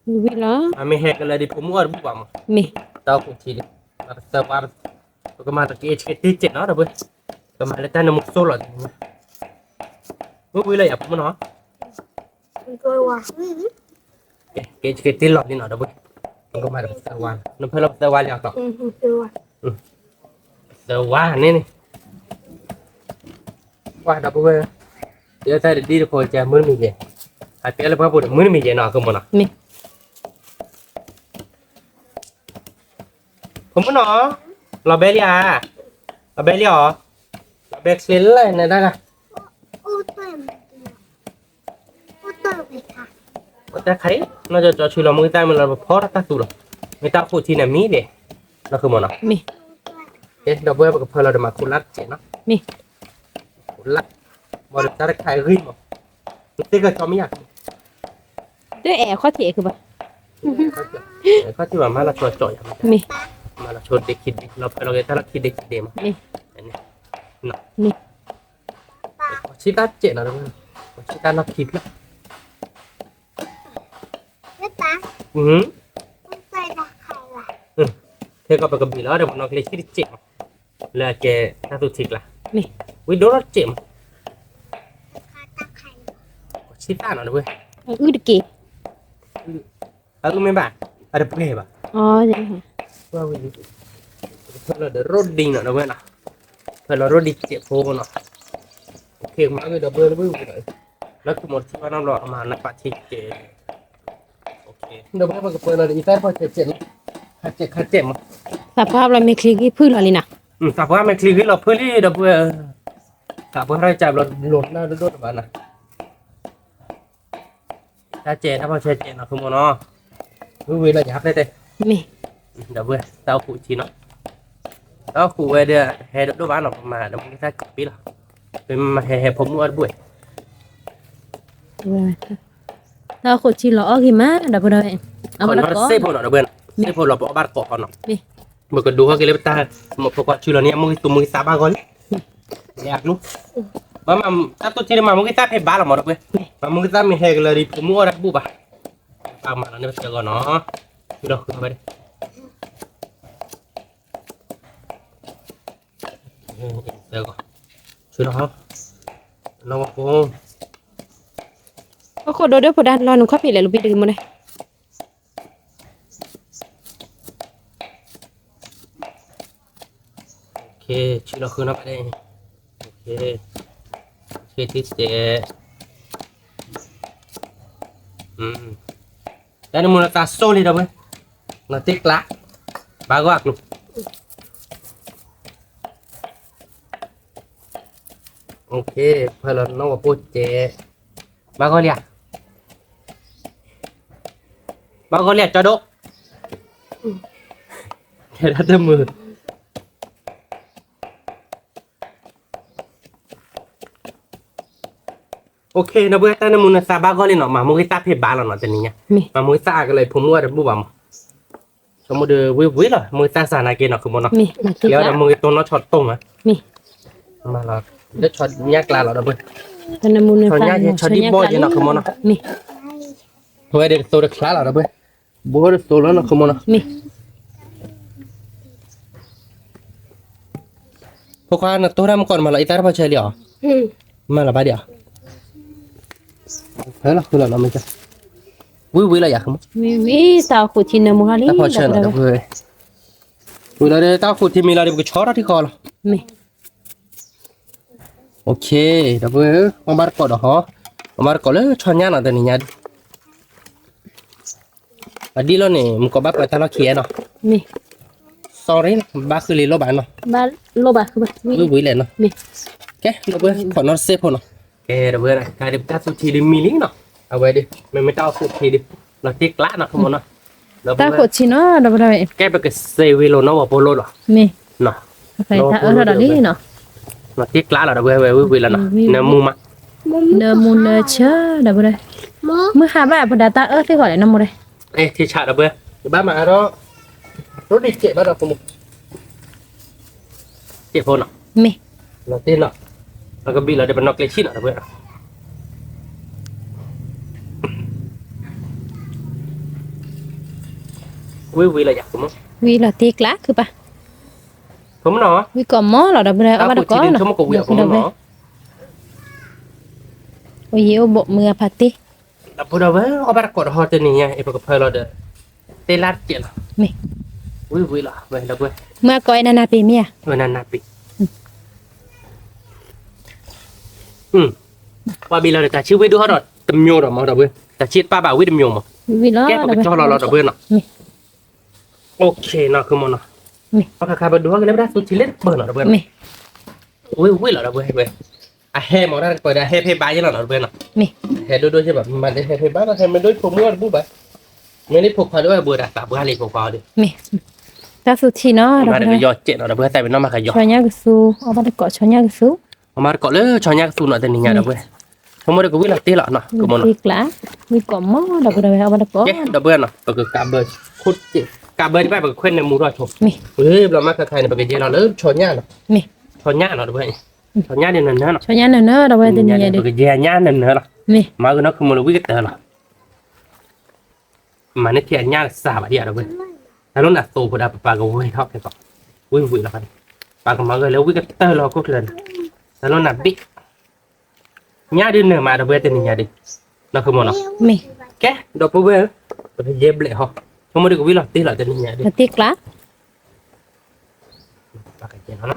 ဝံၤလီၤ, မ့ၢ်ဟဲကလၢဒ်ဖိမုၣ်အီၣ်တဘူၣ်ဘၣ်မး, မ့ၢ်, တၢ်အိၣ်ဖှိၣ်ထံဒုး, သၢဝါ, ပကမၤတက့ၤဆ့တ့ၢ်စဲးနီၤ ဒီပုၢ်ဝဲၢ်, ကမၤလၢတၢ်နၢမူစိၢ်လီၤ, ဝံၤဝံၤလီၤယၤ ဖိမုၣ်နီၤ ကဲ ကဲ ကဲ တ့ၢ်လီၤလံနီၤ ဒီပုၢ်ဝဲၢ်, ကမၤဒီးပသၢဝါ, နဖၢလီၤပသၢဝါလံအီၤကီး, သၢဝါန့ၣ်န့ၣ်, ကွၢ် ဒီပုၢ်ဝဲၢ်, တဲတၢ်တဒ်တဖိကဲမုၢ်တမံၤယဲၢ်, အတဲလၢပှၢ်ပူၤဒီးမုၢ်တမံၤယဲၢ်နီၤ ကမိၢ်နီၤ, ဖိမုၣ်နီၤ, လီၤဘဲလံဧါ, လီၤဘဲလံဧါ, လီၤဘဲချ့လၢနဒၣ်ဂၤ တၢ်ခါအံၤ နီၢ်ကၠီကၠီဆူလီၤ မ့ၢ်တၢ်မ့ၢ်လီၤ ပဖီတၢ်သူၣ်လီၤ, မ့ၢ်တၢ်အိၣ်ဖှိၣ်ထံန့ၣ်မံၤဒဲး, နီၢ်ဃုမီၤနီၤ, ဒီပုၢ်ဝဲၢ် ပကဖၢလီၤဒီးမၤခိးလၢ်တစဲးနီၤ, ခိးလၢ်, ဘၣ်ဒီးတၢ်တခါအံၤဂံၢ်မီၤ, နသ့ၣ်ကၢ်ကၠီမ့ၢ်ယၤ, တအဲၣ်ခီၣ်ထံးဘၣ်, ခီၣ်ထံးဘၣ် မၤလီၤဆိကၠီယၤ, မၤလီၤဆိဒ့ခံဒ့ လီၤဖၢလီၤက့ၤတၢ်လီၢ်ခံဒ့ခံဒ့မး, ဆံတၢ်စဲးနီၤ, ဆံတၢ်နီၢ်ခံဖျၢၣ်, ထဲကီးပကဘံၣ်လီၤဒီးပနီၢ်ကျဲဆံတစဲးမး, လၢအကဲတၢ်သူၣ်ထံကျါ, ဝံၤဒိၣ်ထီၣ်တစဲးမး, ဆံတၢ်နီၤတဝဲ, အုၣ်တက့ၢ်, အုၣ်မ့ၢ်ဘၣ်, အတပှဲၤဘၣ်, ဖၢလီၤဒီးရိၣ်ဒံနီၤတဝဲနီၤ, ဖၢလီၤရိၣ်ဒံစဲးဖိနီၤ, မၤဂ့ၤဒီးပှဲၤလၢဝံၤဝံၤဒီး, လၢကမီၤတထံၣ်ဘၣ်နီတဘျီ အမၤနၢ်ပာ်ထံကဲ, ဒီးပှဲၤပကပှဲၤလီၤဒီး အံသၣ်ဖီစဲးစဲးနီၤ, ခါစဲးခါစဲးမး, သးပှၢ်ဘျီမဲာ်ချံဂံၢ်ဖုၣ်လီၤလံနီၤ, သးပှၢ်မဲာ်ချံဂံၢ်လီၤဖုၣ်လံဒီးပှဲၤ, သးပှၢ်တၢ်ကဘျီလိၤနၢ်ဒိၣ်ဒိၣ်တဘၣ်နီၤ တၢ်စဲးတၢ်ဖီစဲးစဲးနီၤ ဖုမိၢ်နီၤ, ဝံၤဝံၤလီၤယၤဖဲတဲ, မ့ၢ်, ဒီးဝဲတၢ်အိၣ်ဖှိၣ်ဆံးနီၤ, တၢ်အိၣ်ဖှိၣ်ဝဲဒီး ဟဲဒိၣ်ဒိၣ်ဘၣ်နီၤ ပမၤဒီးမ့ၢ်တၢ်ကပ့ၢ်လီၤ, ပမၤဟဲဟဲဖိမုၣ်အီၣ်တဘူၣ်ဝဲ, တၢ်အိၣ်ဃိးဆံလီၤအီၣ်ဂ့ၤမး ဒီပုၢ်ဒီဝဲၢ်, အီၣ်ဘၣ်တကိး, စ့ၢ်ဖိလီၤဒီပုၢ်ဝဲၢ်နီၤ, စ့ၢ်ဖိလီၤ ပအီၣ်ဘၣ်တကိးဃီနီၤ, ပကဒိးဟီၣ်က့ၤလၢပတၢ်, မ့ၢ်ဖိခွါဆူလီၤန့ၣ် အမိၢ်ဂံၢ်သူမုၢ်ဂံၢ်သးဘၣ်ဂီၢ်လံ, လဲၤအကျိ, ဘၣ်မၤ, တၢ်တိၢ်ထံန့ၣ် မၤမိၢ်ဂံၢ်သၣ်ဖဲဘၣ်လီၤမးဒီပုၢ်ဝဲၢ်, မၤမိၢ်ဂံၢ်သၣ်မ့ၢ်ဟဲကလၢာ်ဒီး ဖိမုၣ်အီၣ်တၢ်တဘူၣ်ဘၣ်, ပမၤလီၤန့ၣ်ပတဲဂီၢ်နီၤ, ဆူဒီးဃုဘၣ်ဒၣ် ဆူဒီး, နီၢ်ဝဲဖိ, အခိၣ်ဒိဒိၣ်ဖိဒါလီၤနုာ်ခီၣ်ဖံးလဲၣ် လူၤဘံတဂ့ၤမ့ၢ်န့ၣ်, ဆူဒီးဃုနီၤဖဲ, တၢ်နမူနသးစိၢ်လံဒီပုၢ်ဝဲၢ်, နီၢ်တ့ကျး, ဘၣ်ဂီၢ်အကျိၤ ဖဲလီၤနီၢ်ဝဲဖိကဲ, ဘၣ်ဂီၢ်လံဧါ, ဘၣ်ဂီၢ်လံဧါ ကၠီဒိၣ်, ကဲဒၣ်တမုာ် အိၣ်ခ့ ဒီပုၢ်ဝဲၢ် တၢ်နမူနသးဘၣ်ဂီၢ်လံနီၤ, မၤမိၢ်ဂံၢ်သၣ်ဖဲဘၣ်လီၤနီၤ တနံၤညါ, မၤမိၢ်ဂံၢ်သၣ်အကလၢာ် ဖိမုၣ်အီၣ်တဘူၣ်ဘၣ်မး, ဆိကမိၣ်ဒီးဝ့ၢ်ဝ့ၢ်လီၤ မိၢ်ဂံၢ်သၣ်စၢ်နာ်က့နီၤ ဃုမီၤနီၤ, ကဲဝဲဒီးမိၢ်ဂံၢ်တိၢ်နီၣ်ဆီတိၢ်မး, မၤလီၤ, လၢဆီညၣ်ကျါလီၤ ဒီပုၢ်ဝဲၢ်, ဆီညၣ်ယဲ ဆီဒံၣ်ဘီၣ်ယဲနီၤ ဃုမီၤနီၤ, ဝဲဒၣ်တသိတချါလီၤ ဒီပုၢ်ဝဲၢ်, ဘိတသိလီၤနီၤ ဃုမီၤနီၤ ဖိခွါ နတိၢ်တၢ်မုၢ်ကီၢ် နမၤလီၤအံသၣ်တဖီဆဲးလံဧါ, မၤလီၤဘၣ်ဒံးဧါ, ဖဲလီၤဃုလီၤနီၤ မ့ၢ်က, ဝံၤဝံၤလီၤယၤ ဝံၤဝံၤ တၢ်အိၣ်ဃုာ်ထံနၢမူထီၣ်လံ တၢ်ဖီဆဲးနီၤ ဝံၤလီၤဒီး တၢ်အိၣ်ဃုာ်ထံမံၤလီၤဒီး ပကဆီထီၣ်ထံဃီလီၤ, မ့ၢ်, အိၣ်ခ့ ဒီပုၢ်ဝဲၢ်ဧၢ အီၣ်ဘၣ်တကိးဒီးဟီ, အီၣ်ဘၣ်တကိးလၢဆီညၣ်နီၤ တနံၤညါဒီး အဒ်လီၤန့ၣ် မုၢ်ကီၢ်ဘၣ်ပှဲၤတၢ်လီၢ်ခံအဲၣ်နီၤ, မ့ၢ်, sorry နီၤ ဘၣ်ဃုလံလိၣ်ဘၣ်နီၤ, ဘၣ်လိၣ်ဘၣ်ဃုဘၣ်, ဝံၤဝံၤလဲၣ်နီၤ, မ့ၢ်, ကဲ ဒီပုၢ်ဝဲၢ် ခိးနီၣ်တစဲးဖိနီၤ, ကဲ ဒီပုၢ်ဝဲၢ် တၢ်ဃုာ်ထံဒုးမံလံနီၤ, အဝဲဒုး မ့မ့ၢ်တၢ်အိၣ်ဃုာ်ထံဒုး လီၤတံၢ်ကျါနီၤ ခိၣ်မနီၤ, တၢ်အိၣ်ဃုာ်ထံနီၤ ဒီပုၢ်ဝဲၢ်, ကဲပကစဲးဝံၤလိာ်နီၢ်ဝီၤဖိလိၣ်လီၤ, မ့ၢ်, တၢ်အၢထီၣ်ဒီးလံနီၤ, လီၤတံၢ်ကျါလီၤ ဒီပုၢ်ဝဲၢ် ဝံၤဝံၤလီၤနီၤ, နၢမူမး နၢမူနၢဆၢ ဒီပုၢ်ဝဲၢ်, မုၢ်ဟါဘၣ် ပဒၣ်တၢ်အၢသ့ၣ်ဃီလဲၣ် နၢမူဒီး, ထံဆး ဒီပုၢ်ဝဲၢ်, ဘၣ်မၤဒီး, ရိဒံးစဲးဘၣ်ဒီးဖိမုၣ်, စဲးဖိနီၤ, မ့ၢ်, လီၤတံၢ်နီၤ, ပကဘံၣ်လီၤဒီးပနီၢ်ကျဲဆံၣ်နီၤ ဒီပုၢ်ဝဲၢ်, ဝံၤဝံၤလီၤယၤ ဝံၤလီၤတံၢ်ကျါ ခုပၢ်, ဖိမုၣ်နီၤ, ဝံၤကိးမီၤလီၤ ဒီပုၢ်ဝဲၢ် အီၣ်ဘၣ်တကိးနီၤ, ဒီပုၢ်ဝဲၢ်, အိၣ်ယံၤအိၣ်ဘိးမုၢ်အဖးတ့ၢ် ဒီပုၢ်ဝဲၢ် အီၣ်ဘၣ်တကိးဒီးဟီတနံၤညါ အံၤပကဖၢလီၤဒီး, တ့လၢတကဲးလီၤ, မ့ၢ်, ဝံၤဝံၤလီၤ ဝဲဒီပုၢ်ဝဲၢ်, မုၢ်အကိးအနၢ်နၢ်ပ့ၤမ့ၢ်ဧါ, နၢ်နၢ်ပ့ၤ, ပှၤဘံၣ်လီၤဒီး တၢ်ဆံၣ်ဝံၣ်ဒိၣ်ဟီၣ်ဒီးတမျိၤဒီးမး ဒီပုၢ်ဝဲၢ်, တၢ်ဆံၣ်တပၢ်ဘၣ်ဝံၣ်တမျိၤမး, ကဲပကကၠီလီၤလီၤ ဒီပုၢ်ဝဲၢ်နီၤ, အိၣ်ခ့နီၤ ခုမနီၤ, ပခါခါပဒိးဟီၣ်က့ၤလၢပတၢ်သူထံလၢတပၢၢ်နီၤ ဒီပုၢ်ဝဲၢ်နီၤ, ဝံၤဝံၤလီၤ ဒီပုၢ်ဝဲၢ်, အဟဲမးတၢ်တပၢၢ်ဒီး အဟဲဖဲဘါယဲလီၤနီၤ ဒီပုၢ်ဝဲၢ်နီၤ, ဟဲဒိၣ်ဒိၣ်ယဲဘၣ် မၤလၢဟဲဖဲဘါနီၤ ဟဲမ့ၢ်ဒိၣ်ဖိမုၣ်အီၣ်တဘူၣ်ဘၣ်, မ့ၢ်လၢဖိခွါဒိၣ်ဝဲဘၣ်ဒီးသးပှၢ်လံ ဖိခွါအီၤဒီး, တၢ်သူထံနီၤ ဒီပုၢ်ဝဲၢ်, မၤတကယီၤစဲးနီၤ ဒီပုၢ်ဝဲၢ် သးပ့ၤနီၣ်မၤကယီၤ, ဆီညၣ်ကသူ, အီၣ်ဘၣ်တကိး ဆီညၣ်ကသူ, အီၣ်ဘၣ်တကိးလၢဆီညၣ်ကသူနီၤ တနံၤညါ ဒီပုၢ်ဝဲၢ်, ဆိကမိၣ်ဒီးကဝံၣ်လီၤတ့ၢ်လီၤနီၤ ကမနီၤ, ဝံၤကိးမီၤ ဒီပုၢ်ဝဲၢ် အီၣ်ဘၣ်တကိး, ကဲ ဒီပုၢ်ဝဲၢ်နီၤ ပကကးဘၢ, ကးဘၢဒံးဘၣ် ပကခွဲးနၢမူထီၣ်ဆိ, ဘျီမၤခါခါန့ၣ် ပကယဲလီၤလၢဆီညၣ်နီၤ, ဆီညၣ်နီၤ ဒီပုၢ်ဝဲၢ်, ဆီညၣ်န့ၣ်နၢၤနၢၤနီၤ, ဆီညၣ်နၢၤနၢၤ ဒီပုၢ်ဝဲၢ် တနံၤညါဒီး ပကယဲညၣ်နၢၤနၢၤလီၤ, မၤကနီၤ ခုမနီၤ ဝံၣ်ကတၢၢ်လီၤ မၤန့ၢ်ထံအညၣ်တစၢ်ဘၣ်ဒံးဧါ ဒီပုၢ်ဝဲၢ်, တၢ်လီၢ်နၤသိးဖိဒါ ပပာ်ကဝဲၤထီၣ်ခဲကီး, ဝံၣ်ဝံၣ်လီၤ, ပာ်ကမၤဂ့ၤလၢဝံၣ်ကတၢၢ်လီၤ ခိၣ်ချၢန့ၣ်, တၢ်လီၢ်နၤဘ့ၣ်, ညၣ်ဒုးနၢၤမး ဒီပုၢ်ဝဲၢ် တနံၤညါဒီး, နီၤ ခုမနီၤ, ကဲ ဒီပုၢ်ဝဲၢ်ဧၢ, ပကယဲဘျဲးဟီ, ဆိကမိၣ်ဒီးကဝံၣ်လီၤတ့ၢ်လီၤ တနံၤညါဒီး, တံၢ်ကျါ ပကကဲနီၤ, ဒီးခီလၢ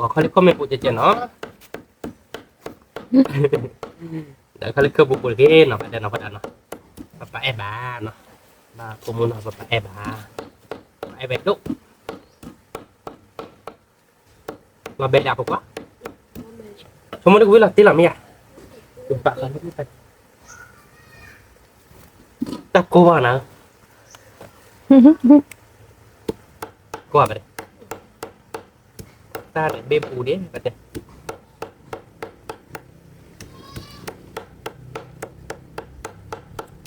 ခီၣ်မ့ၢ်ပူၤကဲကဲနီၤ, ဒီးခီလၢခီၣ်ပူၤပူၤတက့ၢ်နီၤ ပဒဲနီၤ ပဒဲနီၤ, ပပာ်အဲၣ်ဘၣ်နီၤ, ဘၣ်ဖိမုၣ်နီၤ ပပာ်အဲၣ်ဘၣ်, ပအဲၣ်ဘၣ်ဒိၣ်, လီၤဘဲဒၣ်ပကွၢ်, ဆိကမိၣ်ဒီးကဝံၣ်လီၤတ့ၢ်လီၤမ့ၢ်ဧါ, တၢ်ကိးဘၣ်နၤ ကွၢ်ဘၣ်, တၢ်န့ၣ်ဘ့ၣ်ပူၤဒံး ဘၣ်တဲ,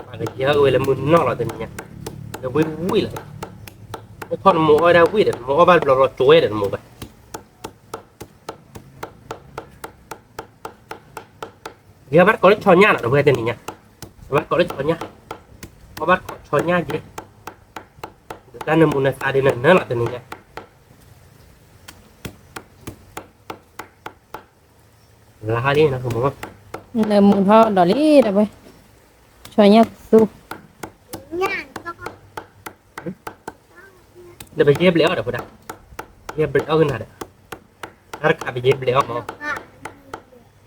ပှၤ ယဟဲဝဲလၢမုၢ်နီၢ်လီၤတနံၤညါ, ဒီးဝံၣ်ဝံၣ်လီၤ, အိၣ်ထီၣ်နမိၢ်အီၣ်ဝဲဒၣ်ဝံၣ်ဒီး နမိၢ်အီၣ်ဘၣ်ဘျီဘျီကၠိဝဲဒီးနမိၢ်ဝဲ ယဘၣ်တကိးလၢဆီညၣ်နီၤ ဒီပုၢ်ဝဲၢ်တနံၤညါ, ဘၣ်တကိးလၢဆီညၣ်, အီၣ်ဘၣ်တကိးဆီညၣ်က့, ဒီးတၢ်နၢမူနသါဒ်နနၢလီၤတနံၤညါ, လါလံနီၤ, နၢမူထီၣ်ဒီးလံ ဒီပုၢ်ဝဲၢ်, ဆီညၣ်ကသူ ဒီးပယဲၢ်ဘျဲးအီၣ်ဒီးဖိဒၣ်, ယဲၢ်ဘျဲးအီၣ်ကနၤဒီး, တၢ်တခါပယဲၢ်ဘျဲးအီၣ်မး,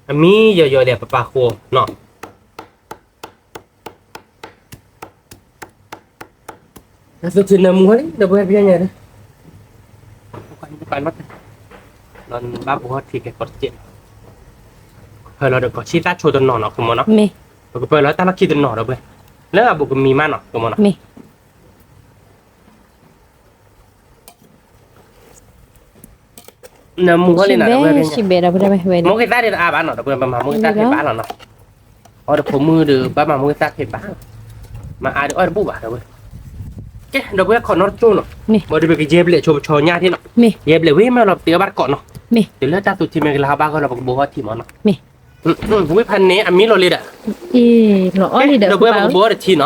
အမံယီၤယီၤဒီးပပာ်ဃိနီၤ, တၢ်သူၣ်ထံနၢမူဟီလံ ဒီပုၢ်ဝဲၢ်ပယဲၢ်ညါဒီး, ပှၤနီၣ်တဲ, ဘၣ်ဘိဟီၣ်ထံကဲကီးတကဲး, ပၢၢ်လီၤဒီးကီးဆံၣ်တၢ်ဆိတနီၤနီၤ ခုမီၤနီၤ, ပကပၢၢ်လီၤတၢ်လီၢ်ခံတနီၤ ဒီပုၢ်ဝဲၢ်, လၢအဘူးကမံၤမးနီၤ ခုမီၤနီၤ နၢမူဟီလံနၤ ဒီပုၢ်ဝဲၢ်, မိၢ်ဂ့ၤသၣ်ဒ်တအါဘၣ်နီၤ ဒီပုၢ်ဝဲၢ် ပမၤမိၢ်ဂ့ၤသၣ်ဖဲဘၣ်လီၤနီၤ, အီၣ်ဒီးဖိမုၣ်ဒီး ဘၣ်မၤမိၢ်ဂ့ၤသၣ်ဖဲဘၣ်, မၤအါဒီးအီၣ်တဘူၣ်ဘၣ် ဒီပုၢ်ဝဲၢ်, ကဲ ဒီပုၢ်ဝဲၢ် ခီၣ်နီတကၠိနီၤ, ဘၣ်ဒီးပကယဲၢ်ဘျဲးဆိပဆီညၣ်ထံနီၤ, ယဲၢ်ဘျဲးဝံၤမးလီၤ ပတ့အီၣ်ဘၣ်တကိးနီၤ, တုၤလၢတၢ်သူၣ်ထံမ့ၢ်ကလၤဟီဘၣ်ဂီၢ်လီၤ ပကဘိဟီၣ်ထံမးနီၤ ဝံဖးန့ၣ် အမံလီၤလံဒီး, ဒီပုၢ်ဝဲၢ်ပကဘိအီၣ်တထံနီၤ,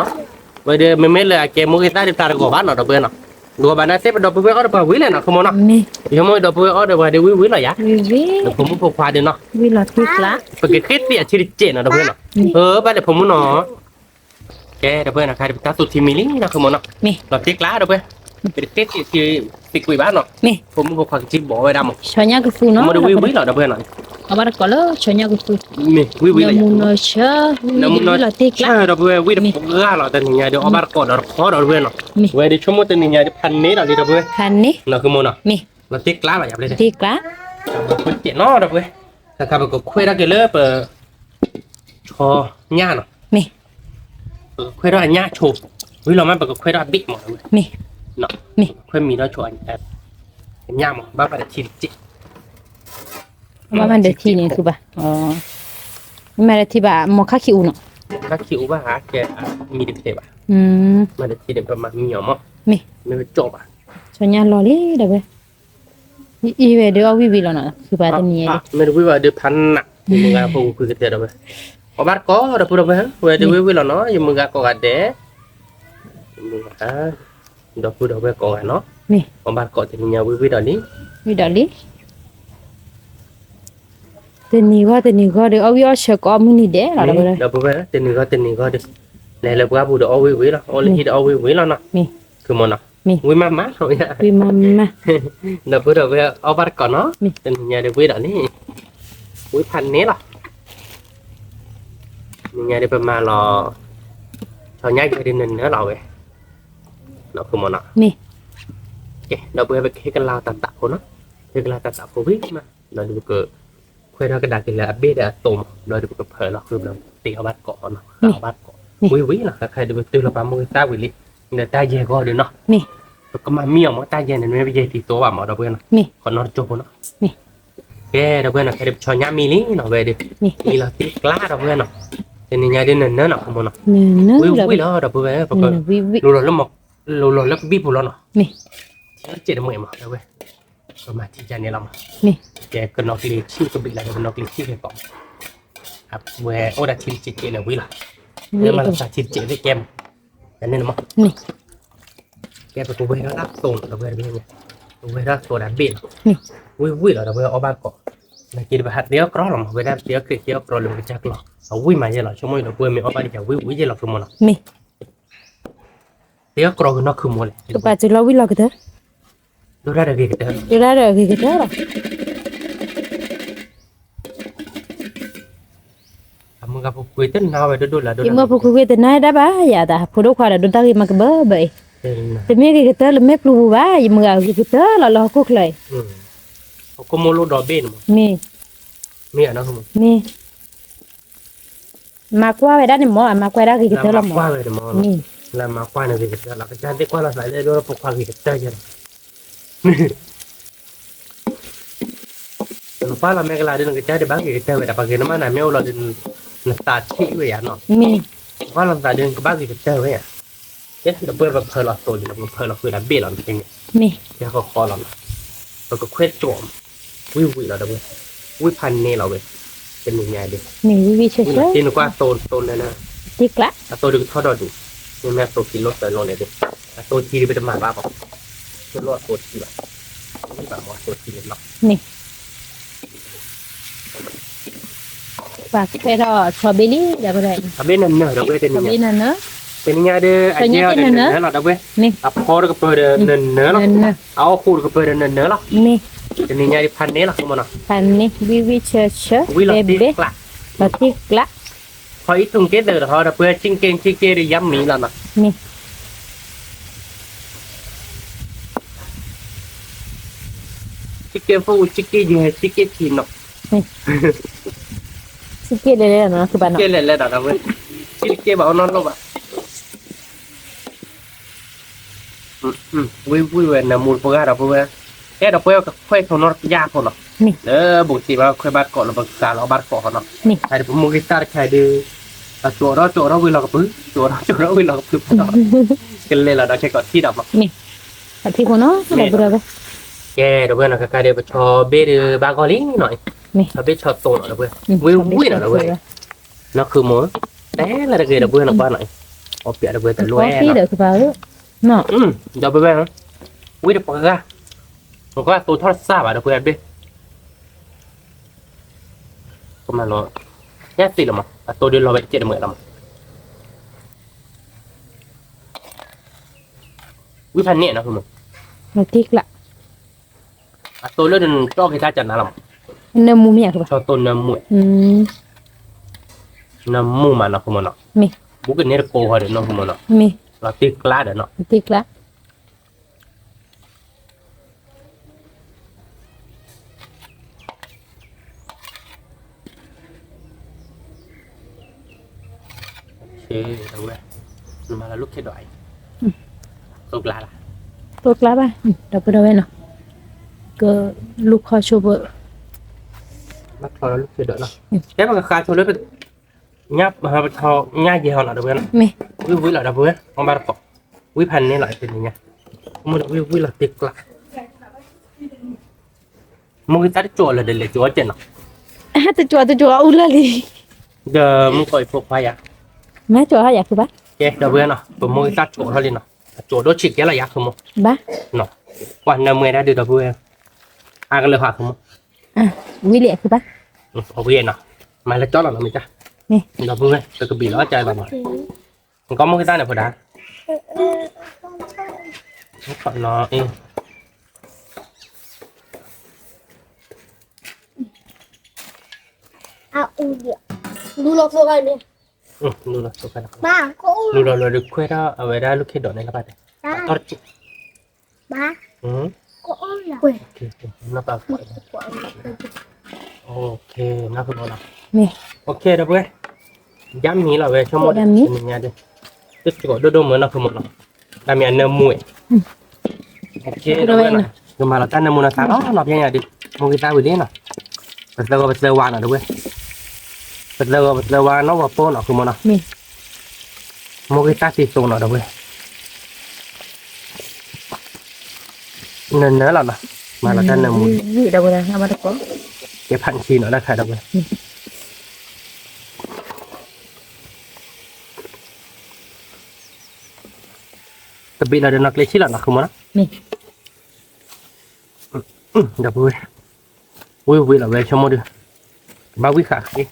ဝဲဒီးမ့မ့ၢ်လၢအကဲမိၢ်ဂ့ၤသၣ်ဒီးပျၢ်တဂီၤဘၣ်နီၤ ဒီပုၢ်ဝဲၢ်နီၤ, တဂီၤဘၣ်န့ၣ်သ့ၣ်ပဒီပုၢ်ဝဲၢ်အီၣ်ဒီးပှၤဝံၤလဲၣ်နီၤ ခုမီၤနီၤ, ယမိၢ်ဒီပုၢ်ဝဲၢ်အီၣ်ဒီးပှၤဒီးဝံၤဝံၤလီၤယၤ, ဒီးဖိမုၣ်ဖိခွါဒီးနီၤ, ပကဃ့သ့ၣ်အထံတစဲးနီၤ ဒီပုၢ်ဝဲၢ်နီၤ, ဘၣ်လၢဖိမုၣ်နီၤ ကဲ ဒီပုၢ်ဝဲၢ်နီၤ ခါဒီးပတၢ်သူၣ်ထံမံၤလံနီၤ ခုမီၤနီၤ, လီၤတ့ကျါ ဒီပုၢ်ဝဲၢ်, ပတသ့ၣ်သ့ၣ်သ့ကွံာ်ဘၣ်နီၤ, ဖိမုၣ်ဖိခွါကစံဘိးဝဲဒၣ်မး, ဆီညၣ်ကသူနီၤ ဒီပုၢ်ဝဲၢ်ဝံၤဝံၤလီၤ ဒီပုၢ်ဝဲၢ်နီၤ, အဘၣ်တကိးလၢဆီညၣ်ကသူ, ဝံၤဝံၤလီၤ, လီၤတ့ကျါ ဒီပုၢ်ဝဲၢ် ဝံၤတပှၢ်လီၤ တနံၤညါဒီး အီၣ်ဘၣ်တကိးဒီးတခီဒီပုၢ်ဝဲၢ်နီၤ, ဝဲဒီးဆိကမိၣ်တနံၤညါဒီးဖးန့ၢ်လီၤလံ ဒီပုၢ်ဝဲၢ်, နီၤ ခုမီၤနီၤ, လီၤတ့ကျါလီၤ ယၤဘျဲၣ်တ့ကျါ, ဒီပုၢ်ဝဲၢ်, တခါပကခွဲးထီၣ်က့ၤလၢပ ဆီညၣ်နီၤ, ပကခွဲးထီၣ်အညၣ်ဆိ, ဝံၤလီၤမး ပကခွဲးထီၣ်အဘ့ၣ်မး, ပကခွဲးမံၤထီၣ်ဆိ, အညၣ်မး ဘၣ်မးဒီးထံတစဲး, ဘၣ်မးဒီးထံန့ၣ် သူဘၣ်, မ့ၢ်မးဒီးထံဘၣ် မ့ၢ်ခါခံအူနီၤ, ခါခံအူဘၣ်ဟးကဲ မံၤတဖျဲးဘၣ်, မးဒီးထံန့ၣ် ပမၤမံၤအီၤမး, မ့ၢ်ပကၠီၣ်ဘၣ်, ဆီညၣ်လီၤလံ ဒီပုၢ်ဝဲၢ်, အံၤဝဲဒီးအီၣ်ဝံၣ်ဝံၣ်လီၤနီၤ ခုဘၣ်တနံၤညါ, မ့ၢ်တဝံၣ်ဘၣ်ဒီးဖးနး, ယမုၢ်ဂၤဖိခွါကတဲဒီပုၢ်ဝဲၢ်, အီၣ်ဘၣ်တကိး ဒီပုၢ်ဝဲၢ်, ဝဲဒီးဝံၣ်ဝံၣ်လီၤနီၤ ယမုၢ်ဂၤကိးဂၤဒဲး, ယမုၢ်ဂၤ, ဒီပုၢ်ဝဲၢ်ကိးဂၤနီၤ, အီၣ်ဘၣ်တကိးတနံၤညါဝံၣ်ဝံၣ်ဒီးလံ, ဝံၣ်ဒီးလံ, တနံၤဂီၢ်တနံၤဂီၢ်ဒီး အီၣ်ဝံၣ်အီၣ်ဆၢကိးမုၢ်နံၤဒဲးလီၤ ဒီပုၢ်ဝဲၢ်, ဒီပုၢ်ဝဲၢ် တနံၤဂီၢ်တနံၤဂီၢ်ဒီး, လဲၤလၢပှၢ်ပူၤဒီးအီၣ်ဝံၣ်ဝံၣ်လီၤ, အီၣ်လၢဟံၣ်ဒီးအီၣ်ဝံၣ်ဝံၣ်လီၤနီၤ, ခုမီၤနီၤ, ဝံၣ်မးမး, ဒီပုၢ်ဝဲၢ် အီၣ်ဘၣ်တကိးနီၤ, တနံၤညါဒီးဝံၣ်ဒီးလံ, ဝံၣ်ဖးန့ၢ်လီၤ, တနံၤညါဒီးပမၤလီၤ, ဆီညၣ်ယဲဒီးနၢၤနၢၤလီၤဝဲ, ခုမီၤနီၤ, ဒီပုၢ်ဝဲၢ် ပကဟ့ၣ်ကလၤတၢ်သးဖိနီၤ, ဟ့ၣ်ကလၤတၢ်သးဖိဝံၤမး, ဘျီဒီးပက ခွဲးထီၣ်ကဒါက့ၤလၢအဘ့ၣ်ဒီးအသိးမး, ဘျီဒီးပကဖၢလီၤဃုာ်ဘျီ တ့အီၣ်ဘၣ်တကိးနီၤ, အီၣ်ဘၣ်တကိးဝံၤဝံၤလီၤ, ခဲဒီးပတုၤလီၤပှၤမိၢ်ဂ့ၤသၣ်ဝံၤလံ, ဒီးတၢ်ယဲၢ်ဂီၢ်ဒီးနီၤ, ပကမၤမံအီၤမး တၢ်ယဲၢ်န့ၣ် မ့ၢ်ပယဲၢ်တံၤသိးဘၣ်မး ဒီပုၢ်ဝဲၢ်နီၤ, ခီၣ်နီတကၠိဖိနီၤ, ကဲ ဒီပုၢ်ဝဲၢ်နီၤ ခဲဒီးပဆီညၣ်မံလံနီၤ ဝဲဒီး, မံလီၤတ့ကျါ ဒီပုၢ်ဝဲၢ်နီၤ, တနံၤညါဒီးနၢၤနၢၤနီၤ ခုမီၤနီၤ, ဝံၤဝံၤလီၤ ဒီပုၢ်ဝဲၢ်, ပက လိၤလီၤလၢကဘံၣ်ပူၤလီၤနီၤ, ထံစဲးတမှဲာ်မး ဒီပုၢ်ဝဲၢ်, ပမၤထံကန့ၣ်လီၤမး, ကဲကနီၤကျ့ဆံၣ်ကဘ့ၣ်လၢကနီၤကျ့ဆံၣ်ကဲကီး, အဝဲအိၣ်ဒၣ်ထံတစဲးစဲးန့ၣ်ဝံၤလီၤ, လၢမၤလီၤသးထံတစဲးစဲးကဲမး, န့ၣ်မး ကဲပကဝဲထီၣ်တၢ်သိးနီၤ ဒီပုၢ်ဝဲၢ်တဘ့ၣ်ညါ, ပဝဲထီၣ်သိးဒၣ်ဘ့ၣ်လီၤ, ဝံၤဝံၤလီၤ ဒီပုၢ်ဝဲၢ် အီၣ်ဘၣ်တကိး, နာ်က့ဒီးပဟးတ့အီၣ်ကြီလီၤမး ဝဲဒၣ်တ့အီၣ်ကြီလၢပကစၢ်ကျီ, အဝံၣ်မးယဲၢ်လီၤ ဆိကမိၣ်ဒီပုၢ်ဝဲၢ် မ့ၢ်အီၣ်ဘၣ်တယၤဝံၤဝံၤယဲၢ်လီၤ ခုမီၤနီၤ, တ့အီၣ်ကြီကနီၢ်ခုမီၤလဲၣ်, ကပာ်စၢၤလီၤဝံၤလီၤကတၢၢ်, ဒိၣ်တၢ်ဒီးဂ့ၤကတၢၢ်, ဒိၣ်တၢ်ဒီးဂ့ၤကတၢၢ်လီၤ. အမုၢ်ဂၤဖိခွါတနာ်ဝဲဒိၣ်ဒိၣ်လၢ်ဒိၣ်, ယမုၢ်ဂၤဖိခွါတနာ်ဒၣ်ဘၣ်ယၤ တၢ်ဖိဒိၣ်ခွါဒီးဒိၣ်တၢ်ဂ့ၤမးကဘၢဘၢအံၤ, တမ့ၢ်ဂ့ၤကတၢၢ်လၢမဲာ်ပျူၤပူၤဘၣ် ယမုၢ်ဂၤဂ့ၤကတၢၢ်လီၤလၢဟီၣ်ခိၣ်ချၢအံၤ, ဟီၣ်ခိၣ်မိၢ်လိၣ်ဒီဘ့ၣ်န့ၣ်မး, မ့ၢ်, မ့ၢ်, မၤကွၢ်ဝဲဒၣ်န့ၣ်မး အမၤကွၢ်ဒၣ်ဂ့ၤကတၢၢ်လီၤမး, လၢမၤကွၢ်န့ၣ်ဂ့ၤကတၢၢ်လီၤ ကစၢ်သ့ၣ်ကွၢ်လီၤသးလၢဒိၣ်ဖိခွါဂ့ၤကတၢၢ်ယဲၢ်လီၤ နကွၢ်လီၤမ့ၢ်ကလၤဒီး နကစၢ်ဒံးဘၣ်ဂ့ၤကတၢၢ်ဝဲဒၣ် ပှၤဂ့ၤနမးနၤမ့ၢ်အိၣ်လီၤဒီး နသးဆံးဝဲယၤနီၤ, မ့ၢ်, ကွၢ်လီၤသးဒ်ကဘၣ်ဂ့ၤကတၢၢ်ဝဲယါ, ဒီပုၢ်ဝဲၢ် ပဖၢလီၤသိးလံ ပဖၢလီၤဃုာ်ဒီးဘ့ၣ်လီၤန့ၣ်, မ့ၢ်ဃီဃီလီၤနီၤ, ပကခွဲးကၠီၣ်, ဝံၣ်ဝံၣ်လီၤဒီပုၢ်ဝဲၢ်, ဝံၣ်ဖးန့ၢ်လီၤဝဲ, တနံၤညါဒ်, မ့ၢ်ဝံၣ်ဝံၣ်ဆၢဆၢ, နကွၢ်သိးသိးနၢနၢ, တ့ကျး, အသိးဒုးကထီၣ်ဒီးဒုး, မ့မ့ၢ်အသိးကံလိတၢ်လိၤန့ၣ်ဒ်, အသိးကံဒ်ပတမၤဘၣ်ဘၣ်, တလိၣ်အသိးကံဘၣ်, မ့ၢ်ဘၣ်မ့ၢ်အသိးကံန့ၣ်လီၤ, မ့ၢ် ပှၤခွဲးထီၣ်ဆီဘ့ၣ်လံ, ဆီဘ့ၣ်နၢၤနၢၤဒီပုၢ်ဝဲၢ်တနံၤညါ, တနံၤညါဒ်အကဲအီၤဒီးနၢၤနၢၤလီၤဒီပုၢ်ဝဲၢ်, အဖီတကပၢၤဒီးနၢၤနၢၤလီၤ, အအီၣ်ဃိတကပၢၤဒီးနၢၤနၢၤလီၤ, မ့ၢ် တနံၤညါဒ်ဖးန့ၢ်လီၤမ့ၢ်နီၤ, ဖးန့ၢ် ဝံၣ်ဝံၣ်ဆၢဆၢ, ဝံၣ်လီၤတ့ကျး, လီၤတ့ကျး, ဖီအံၣ်ထူၣ်က့သၢတဟီဒီပုၢ်ဝဲၢ် ကံက့ကံက့ဒီးယါမံၤလီၤနီၤ, မ့ၢ် ကံက့ဖိ ကံက့ယဲၢ် ကံက့ထံနီၤ, ကံက့လဲၤလဲၤနီၤ ကဘၣ်နီၤ, က့လဲၤလဲၤဒီးဒီပုၢ်ဝဲၢ်, ကံတက့ဘၣ်အီၣ်နီတလိၣ်ဘၣ်, ဝံၣ်ဝံၣ်ဝဲနၢမူတပှၢ်ဒီပုၢ်ဝဲၢ်, အဲၣ်ဒီပုၢ်ဝဲၢ်ကခွဲးဆိနီတပျၢ်ဖိနီၤ, လၢဘူးစံးဘၣ်ခွဲးဘၣ်တကိးလၢပကဃးလီၤအီၣ်ဘၣ်တကိးဟီနီၤ, ဟဲဒီးပမိၢ်ဂ့ၤသၣ်တခါဒုး, အကၠီဒီးကၠီဒီးဝံၤလီၤကပၢၤ, ကၠီဒီးကၠီဒီးဝံၤလီၤကပၢၤ, ကလဲၤလီၤဒီးခဲကိးထံၣ်ဒီးမး, အထံဖိနီၤ ဒီပုၢ်ဝဲၢ်, ကဲဒီပုၢ်ဝဲၢ်နီၤ ကကါဒုးပဆီဘ့ၣ်ဒုးဘၣ်ဂီၢ်လံနီၤ, ဆီဘ့ၣ်ဆီသိးနီၤဒီပုၢ်ဝဲၢ်, ဝံၣ်ဝံၣ်နီၤဒီပုၢ်ဝဲၢ်, နီၢ်ဃုမိၢ်, တဲလၢတဂ့ၤဒီပုၢ်ဝဲၢ်နီၤကွၢ်နီၤ, အီၣ်ပျးဒီပုၢ်ဝဲၢ်တလိၣ်အဲၣ်နီၤ, ဒီပုၢ်ဝဲၢ်, ဝံၣ်တပှၢ်, နကွၢ်သိးထီၣ်တစၢ်ဘၣ်ဒီပုၢ်ဝဲၢ်ဘ့ၣ် ကမၤလီၤ, ညၣ်သ့လီၤမး အသိးဒုးလီၤဝဲတကဲးတမှဲၤလီၤမး, ဝံၣ်ဖးန့ၢ်နီၤ, အသိးလၢနတီၢ်က့ၤတၢ်ကနါလီၤမး, နၢမူမ့ၢ်ဧါ, သိးနၢမူ, နၢမူမးနီၤ ဃုမိၢ်နီၤ, ဘူးကန့ၢ်တကိးဃီဒီးနီၤ ဃုမိၢ်နီၤ, လီၤတ့ကျါဒီးနီၤ, တ့ကျါ ဝဲ, နမၤလၢလူၢ်ခ့ဒီးအံၤ, သိကျါလၢ, သိကျါဘၣ်, ဒီပုၢ်ဝဲၢ်နီၤ, ကလူၢ်ခီဆိပ, ဘၣ်ချီလၢလူၢ်ခ့ဒီးနီၤ, တဲပကဃါဆိလၢ, ညၣ်, ညၣ်ယဲၢ်ဟီနီၤ ဒီပုၢ်ဝဲၢ်နီၤ, မ့ၢ်, ဝံၣ်ဝံၣ်လီၤဒီပုၢ်ဝဲၢ်, အီၣ်ဘၣ်တကိး, ဝံၣ်ဖးန့ၢ်လီၤတနံၤညါ, မ့ၢ်ဒီးဝံၣ်ဝံၣ်လီၤတ့ကျါ မိၢ်ဂ့ၤသၣ်တကၠီၤလၢာ်ဒီး လဲၤကၠီၤကဲနီၤ, တကၠီၤတကၠီၤအူလၢာ်လံ, ဒီးမုၢ်ကီၢ်အံၤဖိခွါယၤ, မ့ၢ်ကၠီၤဟါယၤဃုဘၣ်, ကဲဒီပုၢ်ဝဲၢ်နီၤ ပမိၢ်ဂ့ၤသၣ်ကၠီၤထီၣ်လံနီၤ, အကၠီၤဒိၣ်ဆံးကဲလီၤယၤ ဃုမိၢ်, ဘၣ်, ကွၢ်နၢမူဒၣ်ဒုးဒီပုၢ်ဝဲၢ်, အါကလၢာ်ဟါ ဃုမိၢ်, ဝံၤလံဃုဘၣ်, အဝံၤနီၤ, မၤလၢကၠီလီၤနီၤ မ့ၢ်တၢ်, ဒီပုၢ်ဝဲၢ် ပကဘံၣ်လီၤအကၢဘၣ်မး, နကီၢ်မိၢ်ဂ့ၤသၣ်န့ၣ်ဖိဒၣ် နီၤအ့ လူလီၤသိးခါန့ၣ်, လူလီၤသိးခါန့ၣ်, လူလီၤလီၤဒုးခွဲးထီၣ်အဝဲဒၣ်လူၢ်ခ့ဒီးန့ၣ်လၢဘၣ်တဲ, ဘၣ်, နပၢ်, နကလီၤ, ဒီပုၢ်ဝဲၢ်, ယါမံၤလီၤဝဲဆိကမိၣ်ဒီး တနံၤညါဒုး, တကၠီၤဒိၣ်ဒိၣ်မုၢ်နီၤ ဃုမိၢ်နီၤ, တၢ်မံၤအနၢမူဝဲ ကမၤလီၤတၢ်နၢမူနသးလီၤနီၤ ဖဲညါဒုး, မိၢ်ဂ့ၤသၣ်ဝံၤလံနီၤ, ပသၢဂီၤပသၢဝါနီၤ ဒီပုၢ်ဝဲၢ်, ပသၢဂီၤပသၢဝါနီၤ ဝဲပိၢ်နီၤ ဃုမိၢ်နီၤ, မိၢ်ဂ့ၤသၣ်သံသိးနီၤ ဒီပုၢ်ဝဲၢ်, နၢၤနၢၤလီၤနီၤ, မၤလီၤတၢ်နၢမူ, ကဲဖးဆံနီၤ တၢ်ခါ ဒီပုၢ်ဝဲၢ် တဘ့ၣ်လီၤဒီးနီၢ်ကျဲဆံလီၤနီၤ ဃုမိၢ်နီၤ, ဒီပုၢ်ဝဲၢ်, ဝံၣ်ဝံၣ်လီၤဝဲဆိကမိၣ်ဒုး, ဘၣ်ဝံၣ်ဃာ်ဃ့,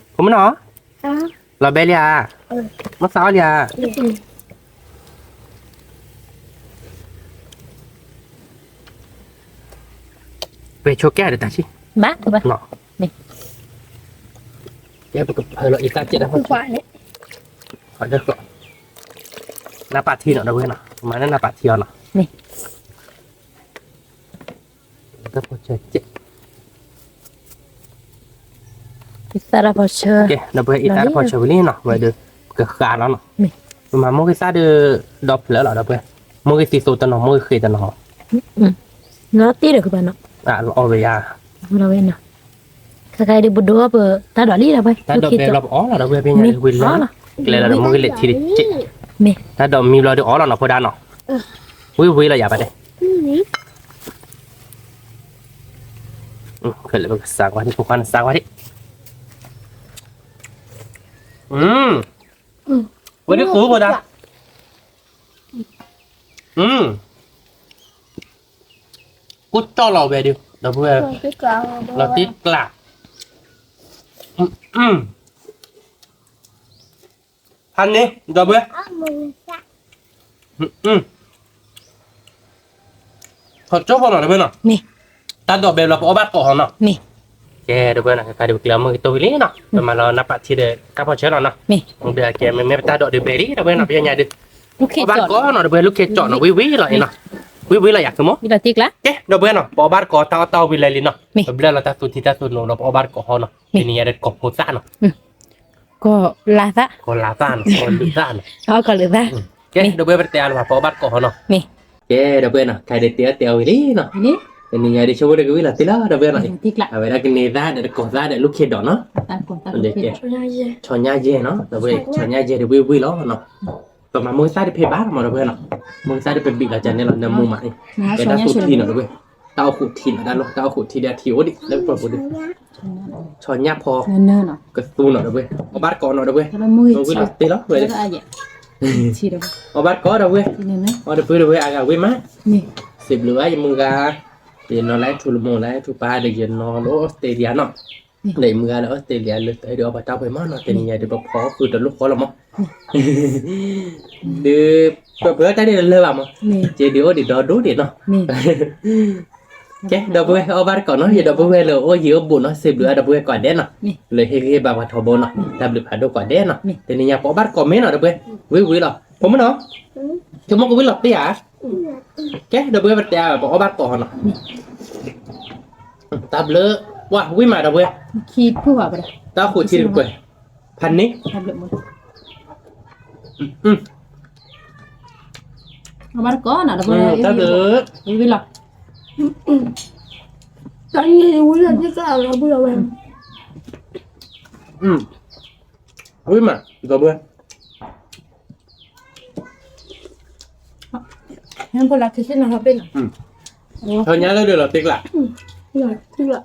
ဃုမိၢ်နီၤ, လီၤဘဲလံဧါ, မ့ၢ်သးအီၣ်လံဧါ ပဆိကဲဒီးတၢ်ဆံ, ဘၣ်, ကဲပကဖၢလီၤအံသၣ်ကဲးတၢ်ဖီၣ်, နၢ်ပာ်ထံနီၤ ဒီပုၢ်ဝဲၢ်နီၤ မၤန့ၢ်နၢ်ပာ်ထံအီၤနီၤ, တၢ်ဖီၣ်ဆၢကဲး အံသၣ်တၢ်ဖီၣ်ဆၢ, ကဲ ဒီပုၢ်ဝဲၢ် အံသၣ်တၢ်ဖီၣ်ဆၢဝံၤလံနီၤ ဝဲဒီး ပကဃာ်လီၤနီၤ, ပမၤမိၢ်ဂ့ၤသၣ်ဒီး ဒီဖျၢၣ်လီၤ ဒီပုၢ်ဝဲၢ်, မိၢ်ဂ့ၤသံသိးတနီၤ မိၢ်ဂ့ၤဃ့တနီၤမး, လီၤတ့ၢ်ဒီးကဘၣ်နီၤ, လီၤအီၣ်ဝဲယါ, လီၤဝဲနီၤ ခဲခါဒုးပဒိၣ်ပတၢ်ဒိးလံဒီးဝဲ တၢ်ဒိးဘဲဘျီပအီၣ်လီၤဒီးဝဲဖဲညါဒုးဝံၤလီၤ, ကျဲလီၤဒီးမုၢ်ဂ့ၤလဲၤထံဒုးက့ၣ်, တၢ်ဒိးမံဘျီဒုးအီၣ်လီၤနီၤဖိဒါနီၤ, ဝံၤဝံၤလီၤယၤဘၣ်တဲ, ခဲလၢာ်ပကစးကွၢ်ဒံး ဖိခွါနစးကွၢ်ဒံး, ဝဲဒုးကူဖိဒါ, ကူကၠီၣ်လီၤဝဲဒုး ဒီးဝဲ, လီၤတံၢ်ကျါ, ဖးန့ၣ် ဒီးဝဲ, ထီၣ်ကၠိဖိနီၤဒီးဝဲနီၤ, တၢ်ဒိးဘဲဘျီပအီၣ်ဘၣ်ကိးဟီနီၤ, ကဲဒီးဝဲနီၤ ခဲခါဒုးပကျဲၤအီၣ်မုၢ်ကတိၢ်ဝံၤလံနီၤ, ပမၤလီၤနၢ်ပာ်ထံဒီးကၢ်ဖီၣ်ဆၢလီၤနီၤ, ဒီးကဲမ့မ့ၢ်ပတၢ်ဒိးဒုးဘဲလံဒီးဝဲနီၤ ပညါဒုး, အီၣ်ဘၣ်ကိးနီၤဒီးဝဲ လူၢ်ခ့ကၠီၣ်နီၤ ဝံၤဝံၤလီၤအံၤနီၤ, ဝံၤဝံၤလီၤယၤ ကမ့ၢ်, ကဲဒီးဝဲနီၤ ပအီၣ်ဘၣ်ကိးတၢ်အီၣ်တၢ်အီဝံၤလၢလံနီၤ, ပဘျၢလီၤတၢ်သူထံတၢ်သူနိးဒီးပအီၣ်ဘၣ်ကိးဟီနီၤ, တနံၤညါဒီးကိးဖိသၣ်နီၤ ကိးလါသၣ်, ကိးလါသၣ်နီၤ ကိးလၢသၣ်နီၤ, ကဲဒီးဝဲပတဲအါလီၤ ပအီၣ်ဘၣ်ကိးဟီနီၤ, ကဲဒီးဝဲနီၤ ခဲဒုးတဲအီၣ်တဲအီဝံၤလံနီၤ, တနံၤညါဒုးဆိကမိၣ်တကဝံၤလီၤတ့ၢ်လီၤဒီးဝဲနီၤ, အဝဲဒၣ်ကန့ၤသၣ်ဒီးတကိးသၣ်ဒီးလူၢ်ခ့ဒီးနီၤ, ဆီညါယဲနီၤ ဒီးဝဲ ဆီညါယဲဒုးဝံၤဝံၤလီၤနီၤ ပမၤမုၢ်သၣ်တဖဲဘၣ်မးဒီးဝဲနီၤ, မုၢ်သၣ်တဖဲဘံၣ်လီၤကန့ၣ်လီၤ နၢမူမးအံၤ, ဝဲတၢ်သူထံနီၤဒီးဝဲ, တၢ်အိၣ်ဃုာ်ထံနီၤ တၢ်လီၢ်တၢ်အိၣ်ဃုာ်ထံဒီးအထံအိၣ်ဒံး လၢပှၤပူၤဒုး, ဆီညါဖီ, ကသူနီၤဒီးဝဲ, အီၣ်ဘၣ်တကိးနီၤဒီးဝဲ, ဝံၤလီၤတ့ၢ်လီၤဝဲ, အီၣ်ဘၣ်တကိးဒီးဝဲ, အီၣ်တပုၢ်ဒီးဝဲအဂၤဝံၤမး, စံးဘျုးဘၣ်ယမုၢ်ဂၤ, ယနီၤလၢထူလၢမိၢ်လၢထူပၢ်ဒီးယနီၤလၢအီစထြ့လယါနီၤ ဒီးယမုၢ်ဂၤလၢအီစထြ့လယါလၢတၢ်ဒုးအီၣ်ပှၤတၢ်ပှဲၤမးနီၤ တနံၤညါဒုးပဖီအီၣ်ဃုာ်တလိၣ်ဃီလီၤမး, ဒုး, ပပှဲၤတၢ်ဒုးလၢဘၣ်မး, ကဲဒုးအိၣ်ဒံးဒီဒိၣ်ဒံးနီၤ, ကဲဒီပုၢ်ဝဲၢ်အီၣ်ဘၣ်တကိးနီၤ ယဒီပုၢ်ဝဲၢ်လၢအိၣ်ယံၤအိၣ်ဘူးနီၤ စံးဘျုးအဒီပုၢ်ဝဲၢ်ကိးဂၤဒဲးနီၤ, လၢဟ့ၣ်ဂံၢ်ဟ့ၣ်ဘါပှၤထီဘိနီၤ တၢ်ဘျုးဖးဒိၣ်ကိးဂၤဒဲးနီၤ တနံၤညါပအီၣ်ဘၣ်တကိးမ့ၢ်နီၤဒီပုၢ်ဝဲၢ်, ဝံၤဝံၤလီၤ ဖိမုၣ်နီၤ, ဆိကမိၣ်ကဝံၤလီၤတ့ၢ်ဧါ, ကဲဒီပုၢ်ဝဲၢ်ပတဲအါပအီၣ်ဘၣ်တကိးဟီနီၤ, တၢ်ဘျုး, ဝံၤမးဒီပုၢ်ဝဲၢ်, တၢ်ဃိးထံတပှဲၤ, ဖးန့ၣ်, အီၣ်ဘၣ်တကိးနီၤဒီပုၢ်ဝဲၢ်, တၢ်ဘျုး, ဝံၤဝံၤလီၤ, တၢ်န့ၣ်ဝံၤလီၤတ့ၢ်ကၢ်လီၤပုၢ်ဝဲၢ်, ဝံၤမးဒီပုၢ်ဝဲၢ် ဟဲဖိလၢခ့စ့ၣ်နီၤဟီၣ်ပ့ၣ်နီၤ, ဆီညါလၢဒုးလီၤတ့ၢ်ကျါ, လီၤတ့ၢ်ကျါ, ဆီကျါ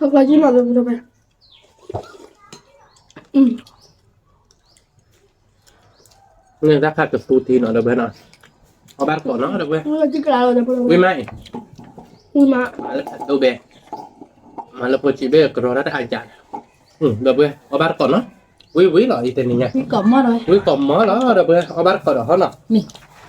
ကံမးလၢပဒိၣ်ပဲ, န့ၣ်တၢ်ခါကသူထံနီၤဒီပုၢ်ဝဲၢ်နီၤ, အီၣ်ဘၣ်တကိးနီၤဒီပုၢ်ဝဲၢ်, ဝံၤမးအံၤ, ဝံၤမး, မၤလၢဖးဒိၣ်ဘဲ, မၤလၢဖိဆံးဘဲကရီတၢ်တအါကၢ်, ဒီပုၢ်ဝဲၢ် အီၣ်ဘၣ်တကိးနီၤ, ဝံၤဝံၤလီၤအံၤတနံၤညါ, ဝံၤကိးမီၤလီၤဒီပုၢ်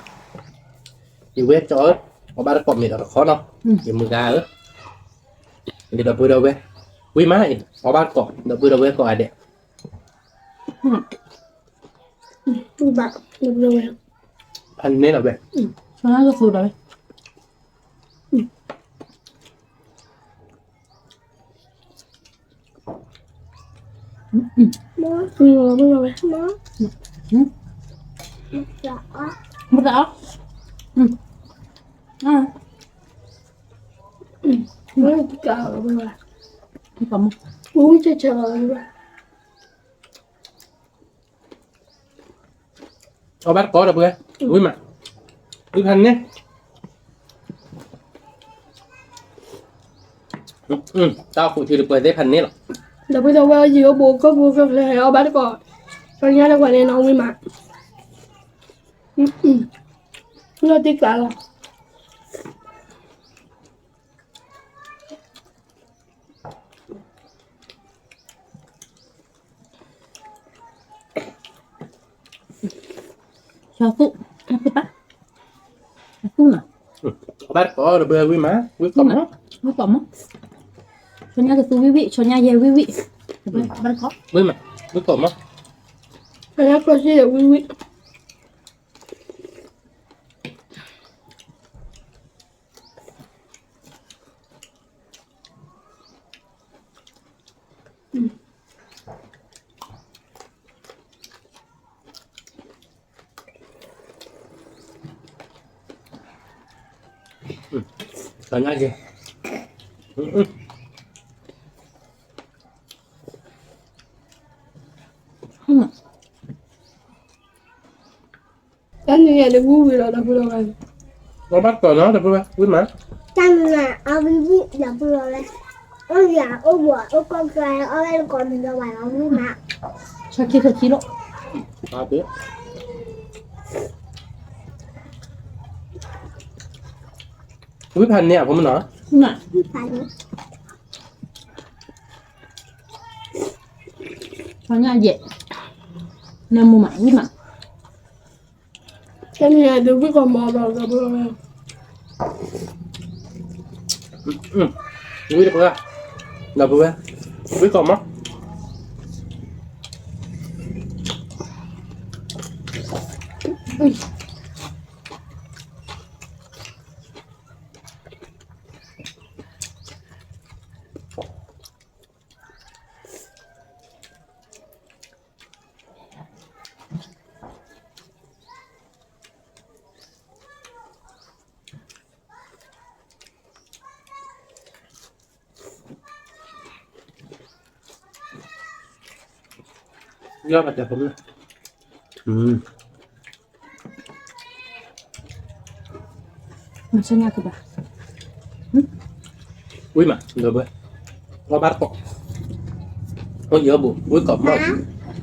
ဝဲၢ် အီၣ်ဘၣ်တကိးဒီးဟီနီၤ, ယဝဲၢ်ကၠီ, အီၣ်ဘၣ်တကိးမ့ၢ်ဒီးတခီနီၤ, ယမုၢ်ဂၤဧၢ, ဒီပုၢ်ဝဲၢ်, ဝံၤမးအံၤ အီၣ်ဘၣ်တကိး ဒီပုၢ်ဝဲၢ်ကိးဂၤဒဲး, ဖးန့ၣ်လီၤဝဲ, မ့ၢ်တအီၣ်, မ့ၢ်တအီၣ်, အီၣ်ဘၣ်တကိးဒီပုၢ်ဝဲၢ်, ဝံၤမး, ဝံၤဖးန့ၣ်, တၢ်ဃိးထံတပှဲၤသ့ၣ်ဖးန့ၣ်လီၤ, ဒီပုၢ်ဝဲၢ်ယံၤအိၣ်ဘူးကီၢ်ပူၤကီၢ်ချၢ အီၣ်ဘၣ်တကိး, ဆီညါတကွၢ်န့ၣ်နီၤ ဝံၤမး, လီၤတ့ၢ်ကျါလီၤ. ဆီသူၣ်, အသူၣ်နီၤ, အီၣ်ဘၣ်တကိးဒီပုၢ်ဝဲၢ် ဝံၤမး, ဝံၤကိးမီၤ, ဝံၤကိးမီၤ, ဆီညါကသူဝံၤဝံၤ ဆီညါယဲၢ်ဝံၤဝံၤ, ဘၣ်တကိး, ဝံၤမး, ဝံၤကိးမီၤ, ဆီညါကျိၣ်စ့ဝံၤဝံၤ အ တၢ်ညါက့ၤ, တၢ်နံၤညါဒီးဝံၣ်ဝံၣ်လီၤဒီပုၢ်ဒီဝဲၢ်, အဘၣ်ကီးနီၤဒီပုၢ်ဝဲၢ် ဝံၣ်မး, တၢ်နံၤညါအဝံၣ်ဝံၣ်ဒီပုၢ်ဒီဝဲၢ်, အိၣ်ယၤအိၣ်ဘှီးအိၣ်ကီၢ်ချါ အီၣ်ဝဲတကိးမံၤဒီးဝဲလီၤဝံၣ်မး, ဆီခံဆီခံလီၤ, ဝံၣ်ဖးန့ၢ်အဖိမုၣ်နီၤ, ဝံၣ်ဖးန့ၢ် ပှၤညါယဲၢ်, နၢမူမး ဝံၣ်မး, တနံၤအံၤဒုးဝံၣ်ကီးမီၤလီၤဒီးပဝဲ, ဝံၣ်တပှဲၤ, ဒီးပဝဲ, ဝံၣ်ကီးမီၤ. Yua ba da pun. Hmm. Masanya ke ba. Hmm. Ui ma, nggak ba. Nggak barko. Oh iya bu, ui kok mau.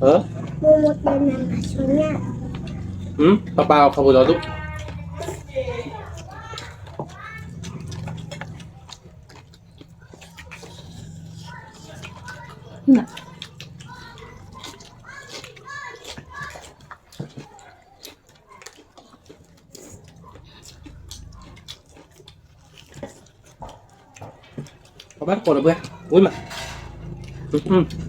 Hah? Mau mau tanya masanya. Hmm, papa kau bu tu. အဘၣ်တကိးလၢပှဲၤ, ဝံၤမး, ပံၣ်ကျၢ်,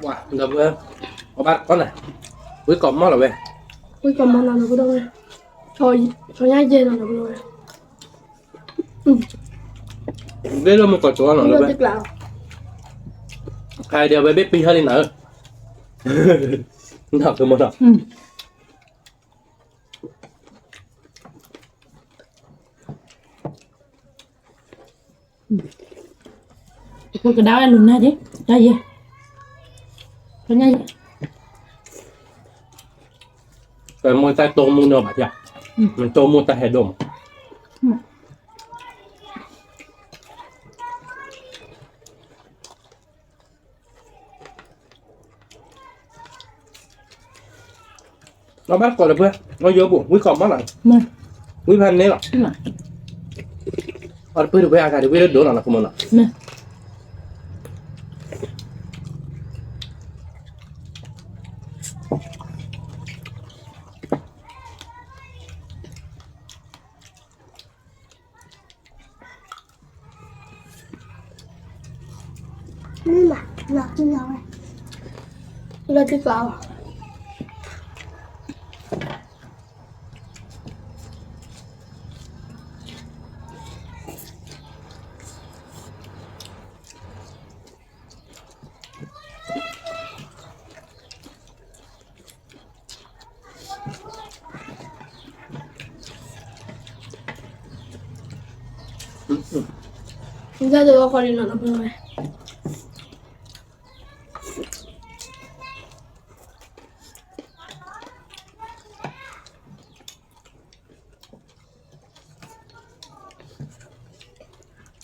ဝါ, ဒီးဝဲ, အဘၣ်တကိးန့ၣ်, ဝံၤကီးမီၢ်လီၤဝဲ, ဝံၤကီးမီၢ်လီၤဒီးကဒီးဝဲ, ဆီညါယဲၢ်လီၤဒီးကဒီးဝဲ. ဘ့ၣ်လၢမူကီးကၠီနီၤလၢဝဲ, ခါဒီးဝဲဘ့ၣ်ပံဟၢလံနၤဧၢ, နီၢ်ကမီၤနီၤ, ဖိကဒါဝဲလိာ်နၤဒ်, တၢ်ယဲၢ်, တၢ်ညါယဲၢ်, ပမိၢ်တၢ်တိၢ်မူနီၤဘၣ်ယါ, မ့ၢ်တိၢ်မူတၢ်ဟဲဒိၣ်မး. အဘၣ်တကိးလၢပှဲၤ, အယိာ်ဘိၣ် ဝံၤကီးမီၢ်လီၤ, ဝံၤဖဲန့ၣ်လီၤ, အတပှဲၤတပှဲၤအဂၤဒ်ဝံၤလၢဒိၣ်လီၤနကမီၤနီၤ. မ့ၢ်မး, လီၤတံၢ်လီၤဝဲ, လီၤတံၢ်ကျါလီၤ.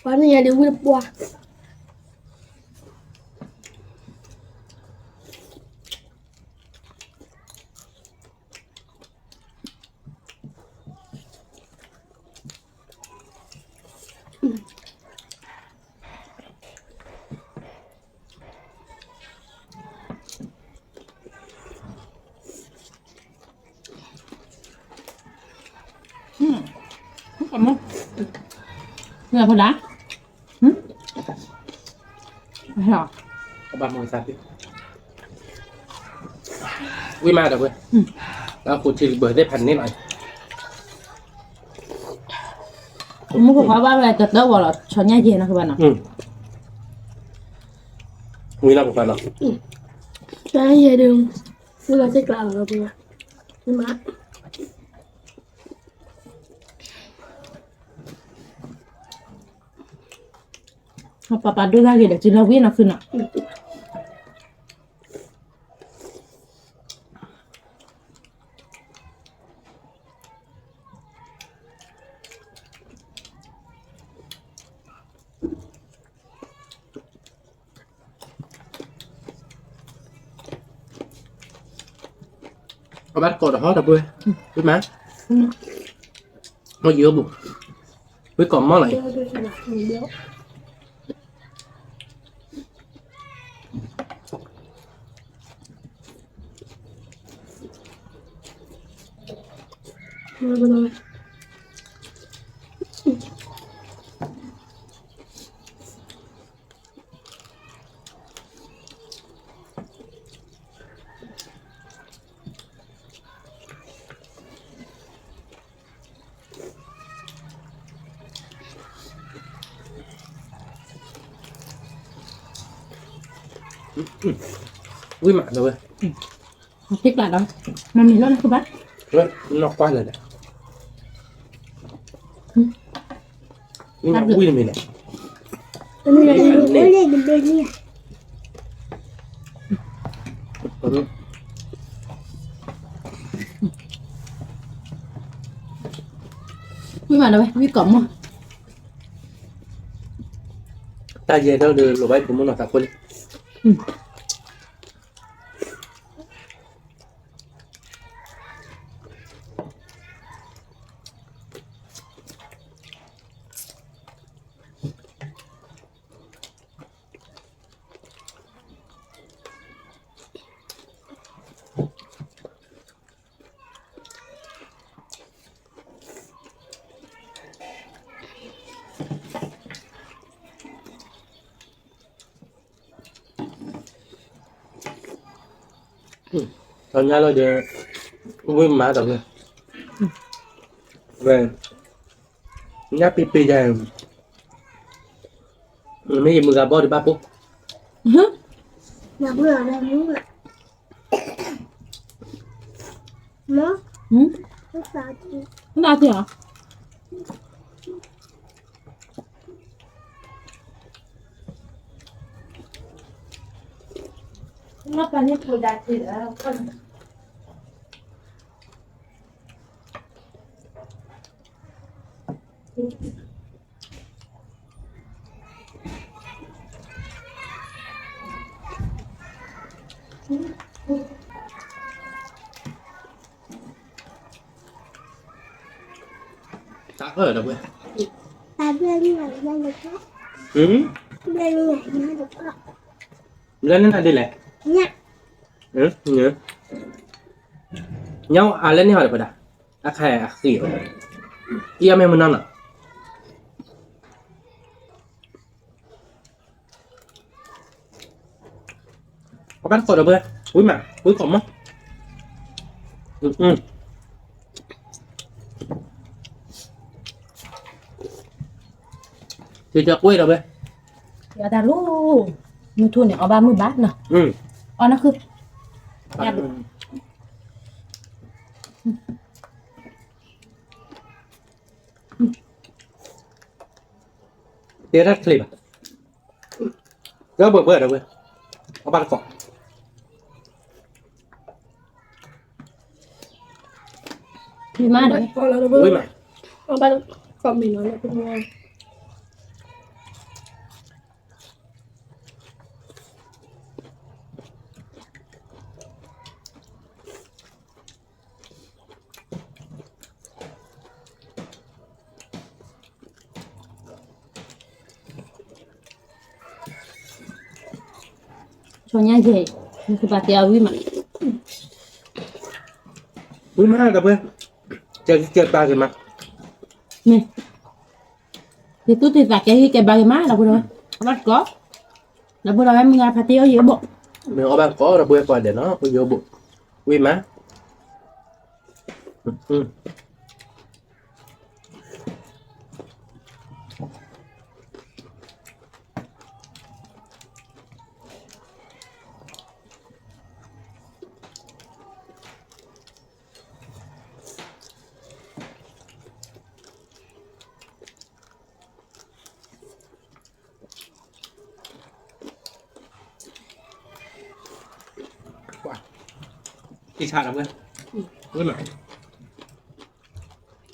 ပှၤန့ၣ်ယၤဒ်ဝံၣ်တပှၢ်. မ့ၢ်ဖိဒၣ်, ဟ, ဘၣ်မၤသး, ဝံၣ်မးဒီးဝဲ, လၢအဃိထံကဘၢသ့ၣ်ဖးန့ၣ်လီၤ, မုၢ်ကခွါဘၣ်ဝဲတတၢဝီၤလီၤ ဆီညါယဲၢ်နီၤကဘၣ်နီၤ, ဝံၣ်နီၤကခွါနီၤ, ဆီညါယဲၢ်ဒီး, ဝံၣ်လီၤစ့ၢ်ကျါလီၤ, ဝံၣ်မး ပပာ်ဒိၣ်တၢ်ဂ့ၤဒီး စုလီၤဝံၣ်နီၤဖုနီၤ, အဘၣ်တကိးဒီးဟီဒီပုၢ်ဝဲၢ်, ဝံၣ်မး, မ့ၢ်ယိၤဘိၣ်, ဝံၣ်ကိးမီၢ်လီၤအံၤ ဝံၣ်မးလီၤဝဲ, ထံကျးဒီး, မ့မ့ၢ်လီၤနၤကဘၣ်, နီၢ်ကွၢ်လၢာ်ဒီး, ဝံၣ်မးဝံၣ်တမ့ၢ်န့ၣ်, ဝံၣ်မးလီၤဝဲ ဝံၣ်ကိးမီၢ်, တၢ်ယဲၢ်ဒီးလိာ်ဘၣ်ဖိမုၣ်နီၤသးခိၣ်လံ. တၢ်ညါလီၤဒီး, ဝံၣ်မးတၢ်ဝဲ, ဝဲ, ညၣ်ပ့ပ့ယါ, မ့ၢ်ယမုၢ်ဂၤဘီၣ်ဒံးဘၣ်ဖိ, မ့ၢ်, မ့ၢ်, မ့ၢ်, မ့ၢ်, တၢ်အၢၣ်ဒီးဝဲ, ဘျၢန့ၢ်နၤဒ်လဲၣ်, ညါအါလဲၣ်န့ၢ်ဟီဒီးဖဒၣ်, အခါအဃံ, အံၤအမ့ၢ်မနီၤနီၤ ပကတကိးဒီးဘၢ, ဝံၣ်မး, ဝံၣ်ကိးမီၢ်, သုတကွ့ၢ်ဒီးဘၢ, ယတၢ်လူ, မုၢ်ထူၣ်န့ၣ် အီၣ်ဘၣ်မုၢ်ဘၣ်နီၤ, အီၣ်နၢ်ခု, တဲတၢ်ချ့ဘၣ်, ဒီးဘၢဘၢဒီးဝဲ, အဘၣ်တကိး, မ့ၢ်မးဒီး, ဝံၣ်မး, အဘၣ်တကိးမ့ၢ်နီၤ, ဆီညါယဲၢ်, နကဘၣ်တဲအီၤဝံၣ်မး, ဝံၣ်မးဒီးဝဲ, ကဲကဲပာ်က့ၤမး, မ့ၢ်, ယသူၣ်က့သးကဲဟ့ၣ်ကဲဘါက့ၤမး ဒီပုၢ်ဒီဝဲၢ်, အဘၣ်တကိး, ဒီပုၢ်ဒီဝဲၢ်မုၢ်ဂၤဖါတံၢ်အိၣ်ယံၤအိၣ်ဘူး, မ့ၢ်အီၣ်ဘၣ်တကိး ဒီပုၢ်ဝဲၢ်ကိးဂၤဒဲးနီၤ အိၣ်ယံၤအိၣ်ဘူး, ဝံၤမး ကံၢ်ဆါဒီပုၢ်ဝဲၢ်, ဝံၤမး က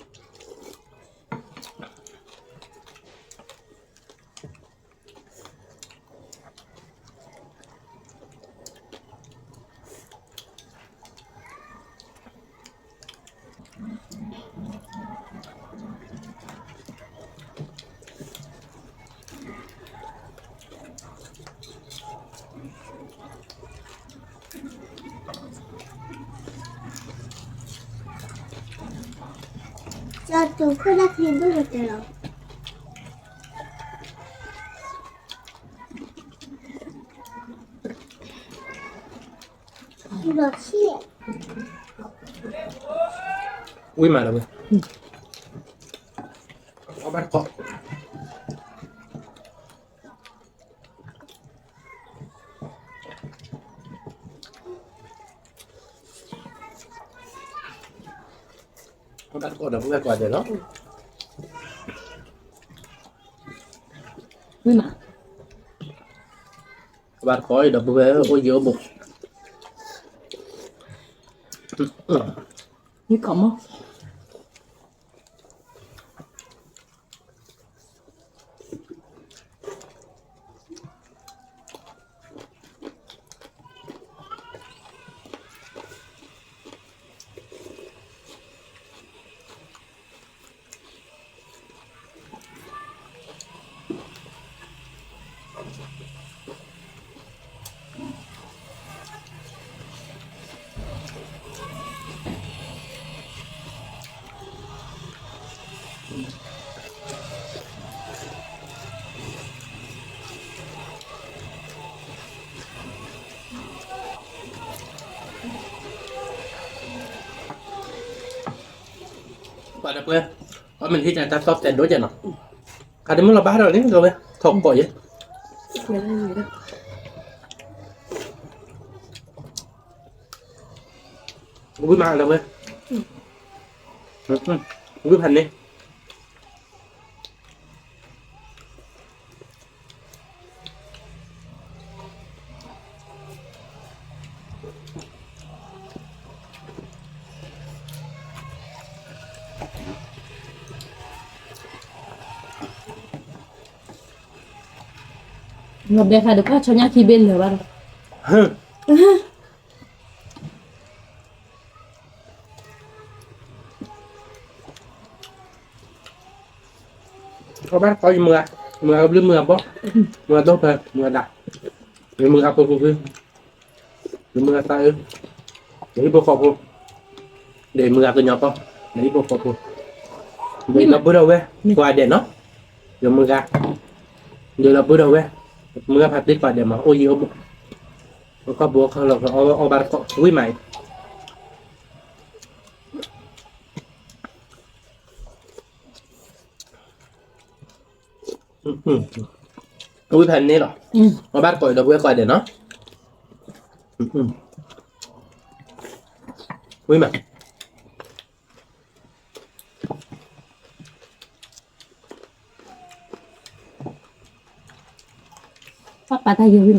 ၠီၤတူၤခိၣ်ဒၣ်ဖံဘိၣ်ကတၢၢ်လီၤ. ဝံၤမးလီၤဝဲ, အီၣ်ဘၣ်တကိး အီၣ်ဘၣ်တကိးဒီပုၢ်ဝဲၢ်ကိးဂၤဒဲးနီၤ, ဝံၤမး အီၣ်ဘၣ်တကိးဒီပုၢ်ဝဲၢ်အိၣ်ယံၤအိၣ်ဘူး, မ့ၢ်ကီးမး ပှၤဒီပုၢ်ဝဲၢ်, အီၣ်မ့ၢ်ဟံၣ်တၢ်သီၣ်တဲာ်ဒိၣ်ကဲနီၤ, ခါဒ်မုၢ်လီၤဘၣ်ဒီးန့ၣ် ကဝဲ ထီၣ်ကိးယဲ, ဝံၤမးလၢဝဲ, ဝံၤဖးန့ၣ် လီၤဘဲခါဒီး ပှၤဆီညၣ်ခံဘ့ၣ်လၢၤဘၣ်ဒီး အီၣ်ဘၣ်တကိးယမုၢ်ဂၤ, မုၢ်ဂၤကဘျုးမုၢ်ဂၤဘီ, မုၢ်ဂၤဒိၣ်ဖဲ မုၢ်ဂၤဒၣ်, ယမုၢ်ဂၤဖိဖိဖု, ယမုၢ်ဂၤသးအၢ, ယဟံၣ်ဖိဃီဖိ, ဒီးယမုၢ်ဂၤကညီကီၢ်, ယဟံၣ်ဖိဃီဖိ, ဒီးဒီပုၢ်ဒီဝဲၢ် ကိးဂၤဒဲးနီၤ, ယမုၢ်ဂၤ, ဒီးဒီပုၢ်ဒီဝဲၢ်, မုၢ်ဂၤဖါတံၢ်ကိးဂၤဒဲးမး အိၣ်ယံၤအိၣ်ဘူး, အခီၣ်ဘိအခီၣ်လီၤ အီၣ်ဘၣ်တကိး ဝံၤမးအံၤ ဝံၤဖဲန့ၣ်လီၤ, အီၣ်ဘၣ်တကိးဒီပုၢ်ဝဲၢ်ကိးဂၤဒဲးနီၤ, ဝံၤမး ပၢ်ပာ်တၢ်ယိၤဝံၤမး လၢကၠီ, အီ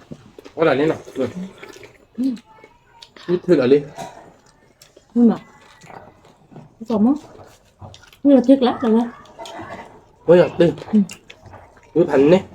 ၣ်ဒၣ်န့ၣ်နီၤ, အုၣ်ထုးလီၤလံ, မ့ၢ်မး, ကၠီမး, ဝံၣ်လီၤတ့ၢ်ကျါလီၤဝဲ, ဝံၣ်လီၤတ့ၢ်, ဝံၣ်ဖးန့ၣ်,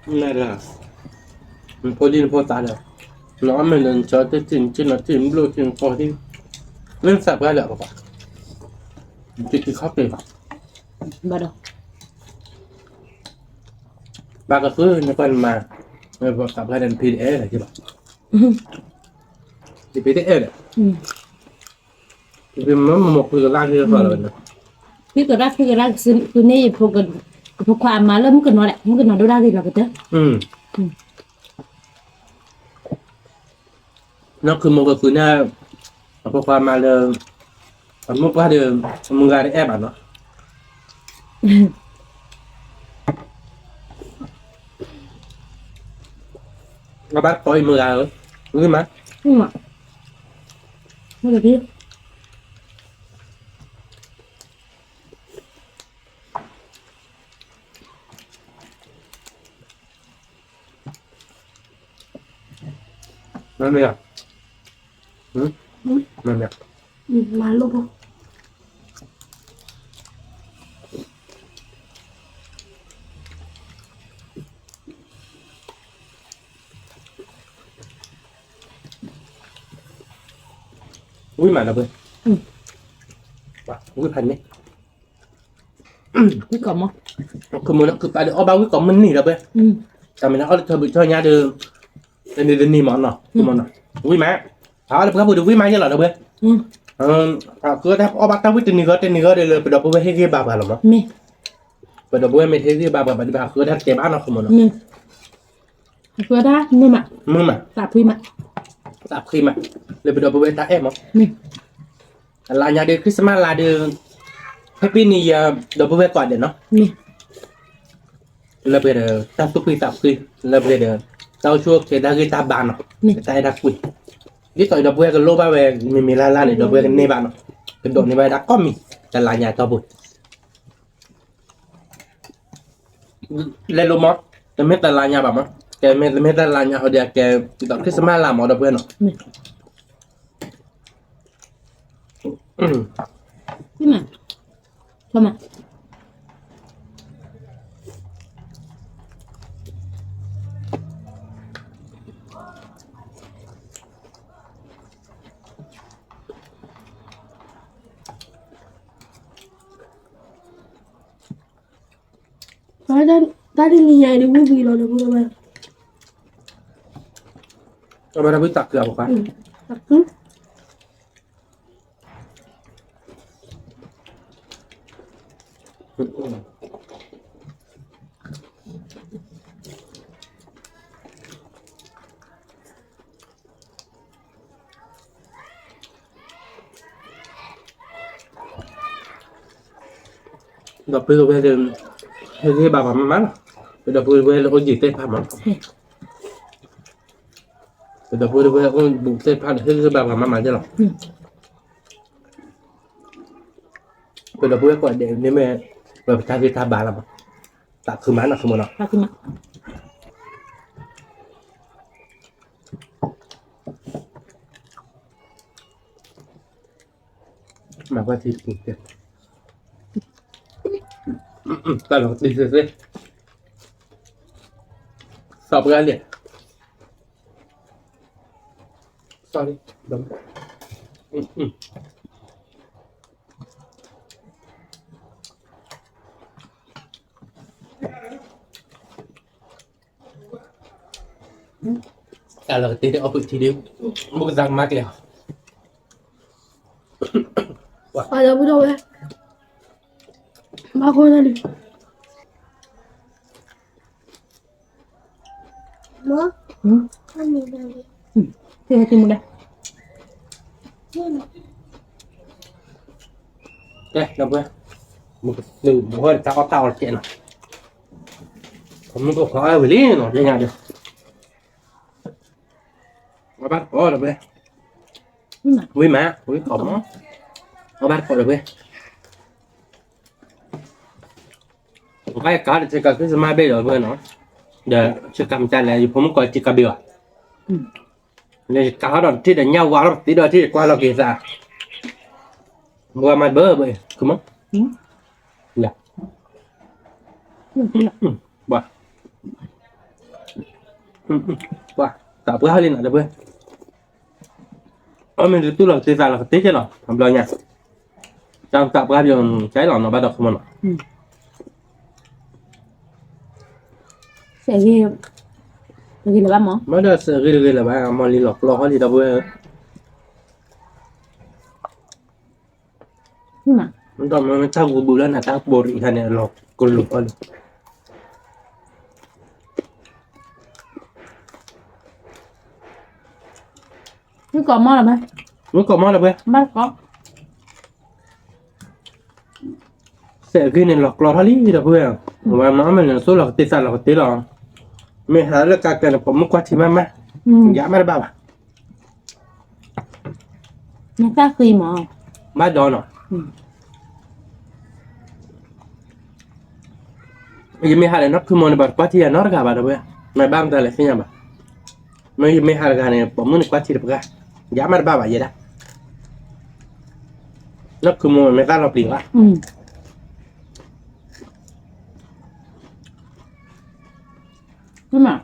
နၤလၢ နဖိဒံနဖိသၣ်ဒီး နအီၣ်မ့ၢ်လၢနကၠီတထံၣ် နထံၣ်နီၤထံၣ် နဘျိၣ်ထံၣ် နကီၢ်ထံၣ် မ့ၢ်သးပှၢ်လၢအပှၤ နတထံၣ်ခီၣ်က့ၤဘၣ်, ဘၣ်ဒီး ပှၤကဃုနကွၢ်နမါ သးပှၢ်ဒီးနဖံတအဲၣ်လၢၤဘၣ်, နဖံတအဲၣ်ဒီး ဖံမ့ၢ်မိၢ်ဃုကလၢ်လၢလီၤ, ဖံကရၢဖံကရၢ ဃုန့ၢ်ယဖိခွါအမါလၢမုၣ်ကနီၤဒီး မုၣ်ကနီၤဒိၣ်ဒၣ်ဂ့ၤလီၤကတၢၢ်, နီၢ်ခုမိၢ်ကဃုန့ၢ် အဖိခွါမါလၢ အမိၢ်ပှၢ်ဒီး အမုၢ်ဂၤတအဲၣ်ဘၣ်နီၤ, အဘၣ်တီအံၤမုၢ်ဂၤဧၢ, ဝံၣ်မး, ဝံၣ်မး, ဝံၣ်လၢဖံ မ့ၢ်မ့ၢ်, မ့ၢ်မ့ၢ်, မၤလိၣ်ဖိ ဝံၣ်မးဒီပုၢ်ဝဲၢ်, ဝံၣ်ဖးန့ၣ်, ဝံၣ်ကိးမုၢ်, ခိၣ်မုၢ်နီၤ ခုးပာ်ဒီးအီၣ်ဘၣ်ဝံၣ်ကိးမုၢ်နံၤဒီပုၢ်ဝဲၢ်, တၢ်မ့ၢ်လၢအီၣ်လၢထီဘုးထီညါဒီး တနံၤတနံၤမးနီၤ ဝံၣ်မး, အအီၣ်လၢပှၢ်ပူၤဒီးဝံၣ်မးယဲလီၤဒီပုၢ်ဝဲၢ်, ဃုတၢ်အီၣ်ဘၣ်တၢ်ဝံၣ်တနံၤဂီၤတနံၤဂီၤဒီးလၢပဒီပုၢ်ဝဲၢ်ဟ့ၣ်ဂံၢ်ဘါပှၤလီၤမး, ပဒီပုၢ်ဝဲၢ်မ့ၢ်တဟ့ၣ်ဂံၢ်ဘါပှၤဘၣ်ဒီး ပဃုတၢ်တတဲဘၣ်နီၤ ခိၣ်မုၢ်နီၤ ဃုတၢ်မုာ်မး, မုာ်မး, သးဖှံမး, သးဖှံမး, လၢပဒီပုၢ်ဝဲၢ်တၢ်အဲၣ်မး, အလါညါဒီး Christmas လါဒီး Happy New Year ဒီပုၢ်ဝဲၢ်ကိးဂၤဒဲးနီၤ, လၢပှဲၤဒီး တၢ်သူၣ်ဖှံသးဖှံ, လၢပှဲၤဒီး တၢ်အိၣ်ဆူၣ်အိၣ်ချ့တၢ်ဂ့ၢ်တၢ်ဘါနီၤ, တၢ်အဲၣ်တၢ်ကွံ, ဒ်သိးဒီပုၢ်ဝဲၢ်ကလိၣ်ဘၣ်ဝဲ မ့မ့ၢ်လါလါန့ၣ် ဒီပုၢ်ဝဲၢ်ကန့ၢ်ဘၣ်နီၤ, ကဒိးန့ၢ်ဘၣ်ဝဲဒၣ်ကိးမံၤ တလါညါတီၢ်ပူၤ လဲၤလိာ်မး, တမ့ၢ်တလါညါဘၣ်မး, ကဲမ့ၢ်တမ့ၢ်တလါညါဟီဒီး ကဲဒ်သိး Christmas လါမး ဒီပုၢ်ဝဲၢ်နီၤ, တၢ်တနံၤညါအံၤန့ၣ် ဝံၣ်ဝံၣ်လီၤဒီး ဝံၣ်လီၤဝဲ, အဝဲဒၣ်ဝံၣ်တၢ်ကုၢ်အပှၤ, တၢ်ကုၢ် ဒီပုၢ်ဝဲၢ်ဒီး ဟ့ၣ်ဂံၢ်ဘါပှၤမးမးလီၤ, ပဒီပုၢ်ဝဲၢ်လၢအိၣ်ယံၤသ့ၣ်တဖၣ်မး, ပဒီပုၢ်ဝဲၢ်အိၣ်ဘူးသ့ၣ်တဖၣ်ဒီး ဟ့ၣ်ဂံၢ်ဘါပှၤမးမးယဲလီၤ, ပဒီပုၢ်ဝဲၢ်ကိးဂၤဒဲးန့ၣ်မ့ၢ် ပတၢ်ဂ့ၢ်တၢ်ဘါလီၤမး, သးခုမးနီၤ ခုမးနီၤ မၤကွၢ်ထံပူၤကဲ, တၢ်လီၤတံၢ်သ့သ့, စီၤပှၢ်လံ, sorry, တၢ်လီၤတံၢ်အီၣ်ဖုးထံဒုး, မုၢ်ကသးကမါကျဲ, ပှၤဒီပုၢ်ဒီဝဲၢ်, ဘၣ်ဃိန့ၣ်ဒုး, မ့ၢ်, ဟ့ၣ်ဟဲတံၤမူဒါ, ကဲ ဒီပုၢ်ဝဲၢ်, မုၢ်ကနုာ်ဘၣ်တၢ်အီၣ်တၢ်အီတကဲးနီၤ, မုၢ်ကခွါအီၣ်ဝံၤလံနီၤ ပညါဒီး, အီၣ်ဘၣ်တကိးဒီပုၢ်ဝဲၢ်, ဝံၤမး ဝံၤကိးမး, အီၣ်ဘၣ်တကိးဒီပုၢ်ဝဲၢ် ပကကးဒီးဆ့ကၤ Christmas ဘ့ၣ်ဒီးပုၢ်ဝဲၢ်နီၤ, ဒီးဆ့ကၤမတၤလဲၣ် ယဖိမုၣ်ကိးဆ့ကၤဘ့ၣ်ဘၣ်, လၢယကးထီၣ်ဒီးတထံၣ်ဒီးညၣ်ဝါထီၣ်ပသံဒီးထံၣ်ယကွၢ်လီၤက့ၤသး, မုၢ်ဝါမၤတဘၢဘၢ, မုၢ်, ပှၤ, ပှၤ, သးပှၢ်ဟီလံနီၤဒီပုၢ်ဝဲၢ် အီၣ်မ့ၢ်တတူၢ်လီၤကသ့သးလီၤကသ့ကဲလီၤ အဘျီညါ, တၢ်သးပှၢ်ပယီၤကဲလီၤနီၤ ဘၣ်ဒီးခိၣ်မနီၤ, စဲးဂ့ၤလၢၤဘၣ်မး, ဘၣ်ဒီးစဲးဂ့ၤတဂ့ၤလၢၤဘၣ် မီၢ်လံလီၤကျီဟီလံဒီပုၢ်ဝဲၢ်, မ့ၢ်တၢ်ဂူာ်ဘူးလၢနတၢ်ကပိာ်ရံးခါန့ၣ် လီၤကလိာ်အီၤလံ မုၢ်ကိးမီၢ်လီၤဘၣ်, မုၢ်ကိးမီၢ်လီၤဘၣ်, ဘၣ်ကိး, စဲးဂ့ၤန့ၣ်လီၤကျီထီၣ်လံဒီပုၢ်ဝဲၢ်, ဝဲမၤအီၣ်မ့ၢ်န့ၣ် သိၣ်လီၤကသ့သးလီၤကသ့လီၤ, မ့ၢ်ဟးလၢကးကၢန့ၣ် ပိာ်မုၣ်ကွၢ်ထံမးမး, ယၤမးတဘၣ်ဘၣ် နတၢ်ဃံမး, ဘၣ်ဒီးနီၤ, ယမ့ၢ်ဟးဒီးနီၢ်ခုမိၢ်န့ၣ် ဘၣ်တကွၢ်ထံယၤနီတဂၤဘၣ်ဒီပုၢ်ဝဲၢ်, မ့ၢ်ဘၣ်မတၤလဲၣ်သ့ၣ်ညါဘၣ်, မ့ၢ်ယမ့ၢ်ဟးတဂၤန့ၣ် ပိာ်မုၣ်န့ၣ်ကွၢ်ထံတပှၢ်, ယၤမးတဘၣ်ဘၣ်ယဲဒၣ်, နီၢ်ခုမိၢ်မ့ၢ်သၣ်လီၤပျံၤဘၣ်, ဝံၤမး,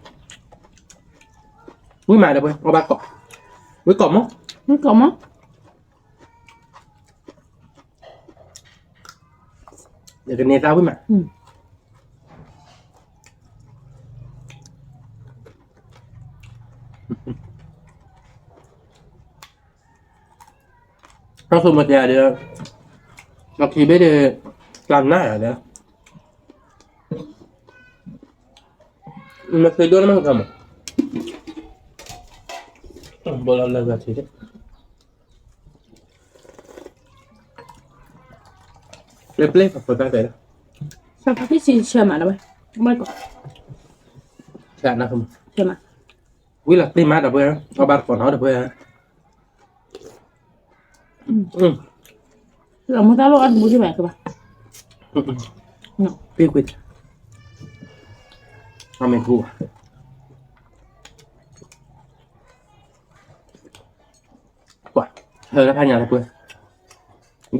ဝံၤမးဒီပုၢ်ဝဲၢ် အီၣ်ဘၣ်ကိး, ဝံၤကိးမီၢ်, ဝံၤကိးမီၢ်, ယကန့ၢ်သးဝံၤမး, တၢ်ဆိကမိၣ်တဲယၤဒီး, လီၢ်ခံဘ့ၣ်ဒီး, တၢ်နါယၤဒီး, မ့ၢ်သုဒိၣ်န့ၣ်မ့ၢ်ကမၤ, ဘိလီၤလၢဂၤထံး, ပျဲပျဲ ပှၤတၢ်တဲလီၤ, ဆၢမးဒီးဝဲ, ဆၢမး, ဝံၤလီၤတံၢ်မးဒီပုၢ်ဝဲၢ်, အီၣ်ဘၣ်တကိးနီၤဒီပုၢ်ဝဲၢ်, လီၤမူတၢ်လိၣ်အီၣ်တမူထံၣ်ဘၣ်ကဘၣ်, ကွ့ၢ်ကွ့ၢ်, အီၣ်မ့ၢ်တဘူၣ်ဘၣ်, ကွၢ်, ဟဲလၢဖးညါဒီပုၢ်ဝဲၢ်,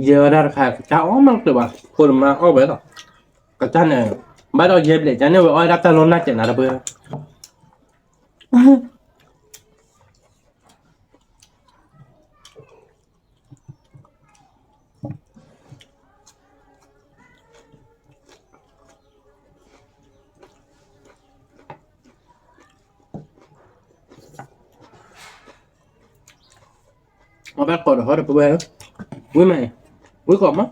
ယဲဝဲဒၣ်တခါ ကစၢ်အီၣ်မးတဘၣ် ဖိတမါအီၣ်ဝဲလီၤ, ကစၢ်န့ၣ်, ဘၣ်ဒီးယဲဘျဲၣ်ကန့ၣ်ဝဲအီၣ်ဝဲဒၣ်တၢ်လီၤနၢ်ကဲးနၤဒီပုၢ်ဝဲၢ် အီၣ်ဘၣ်ကိးဒီးဟီဒီပုၢ်ဝဲၢ်, ဝံၤမး, ဝံၤကိးမး,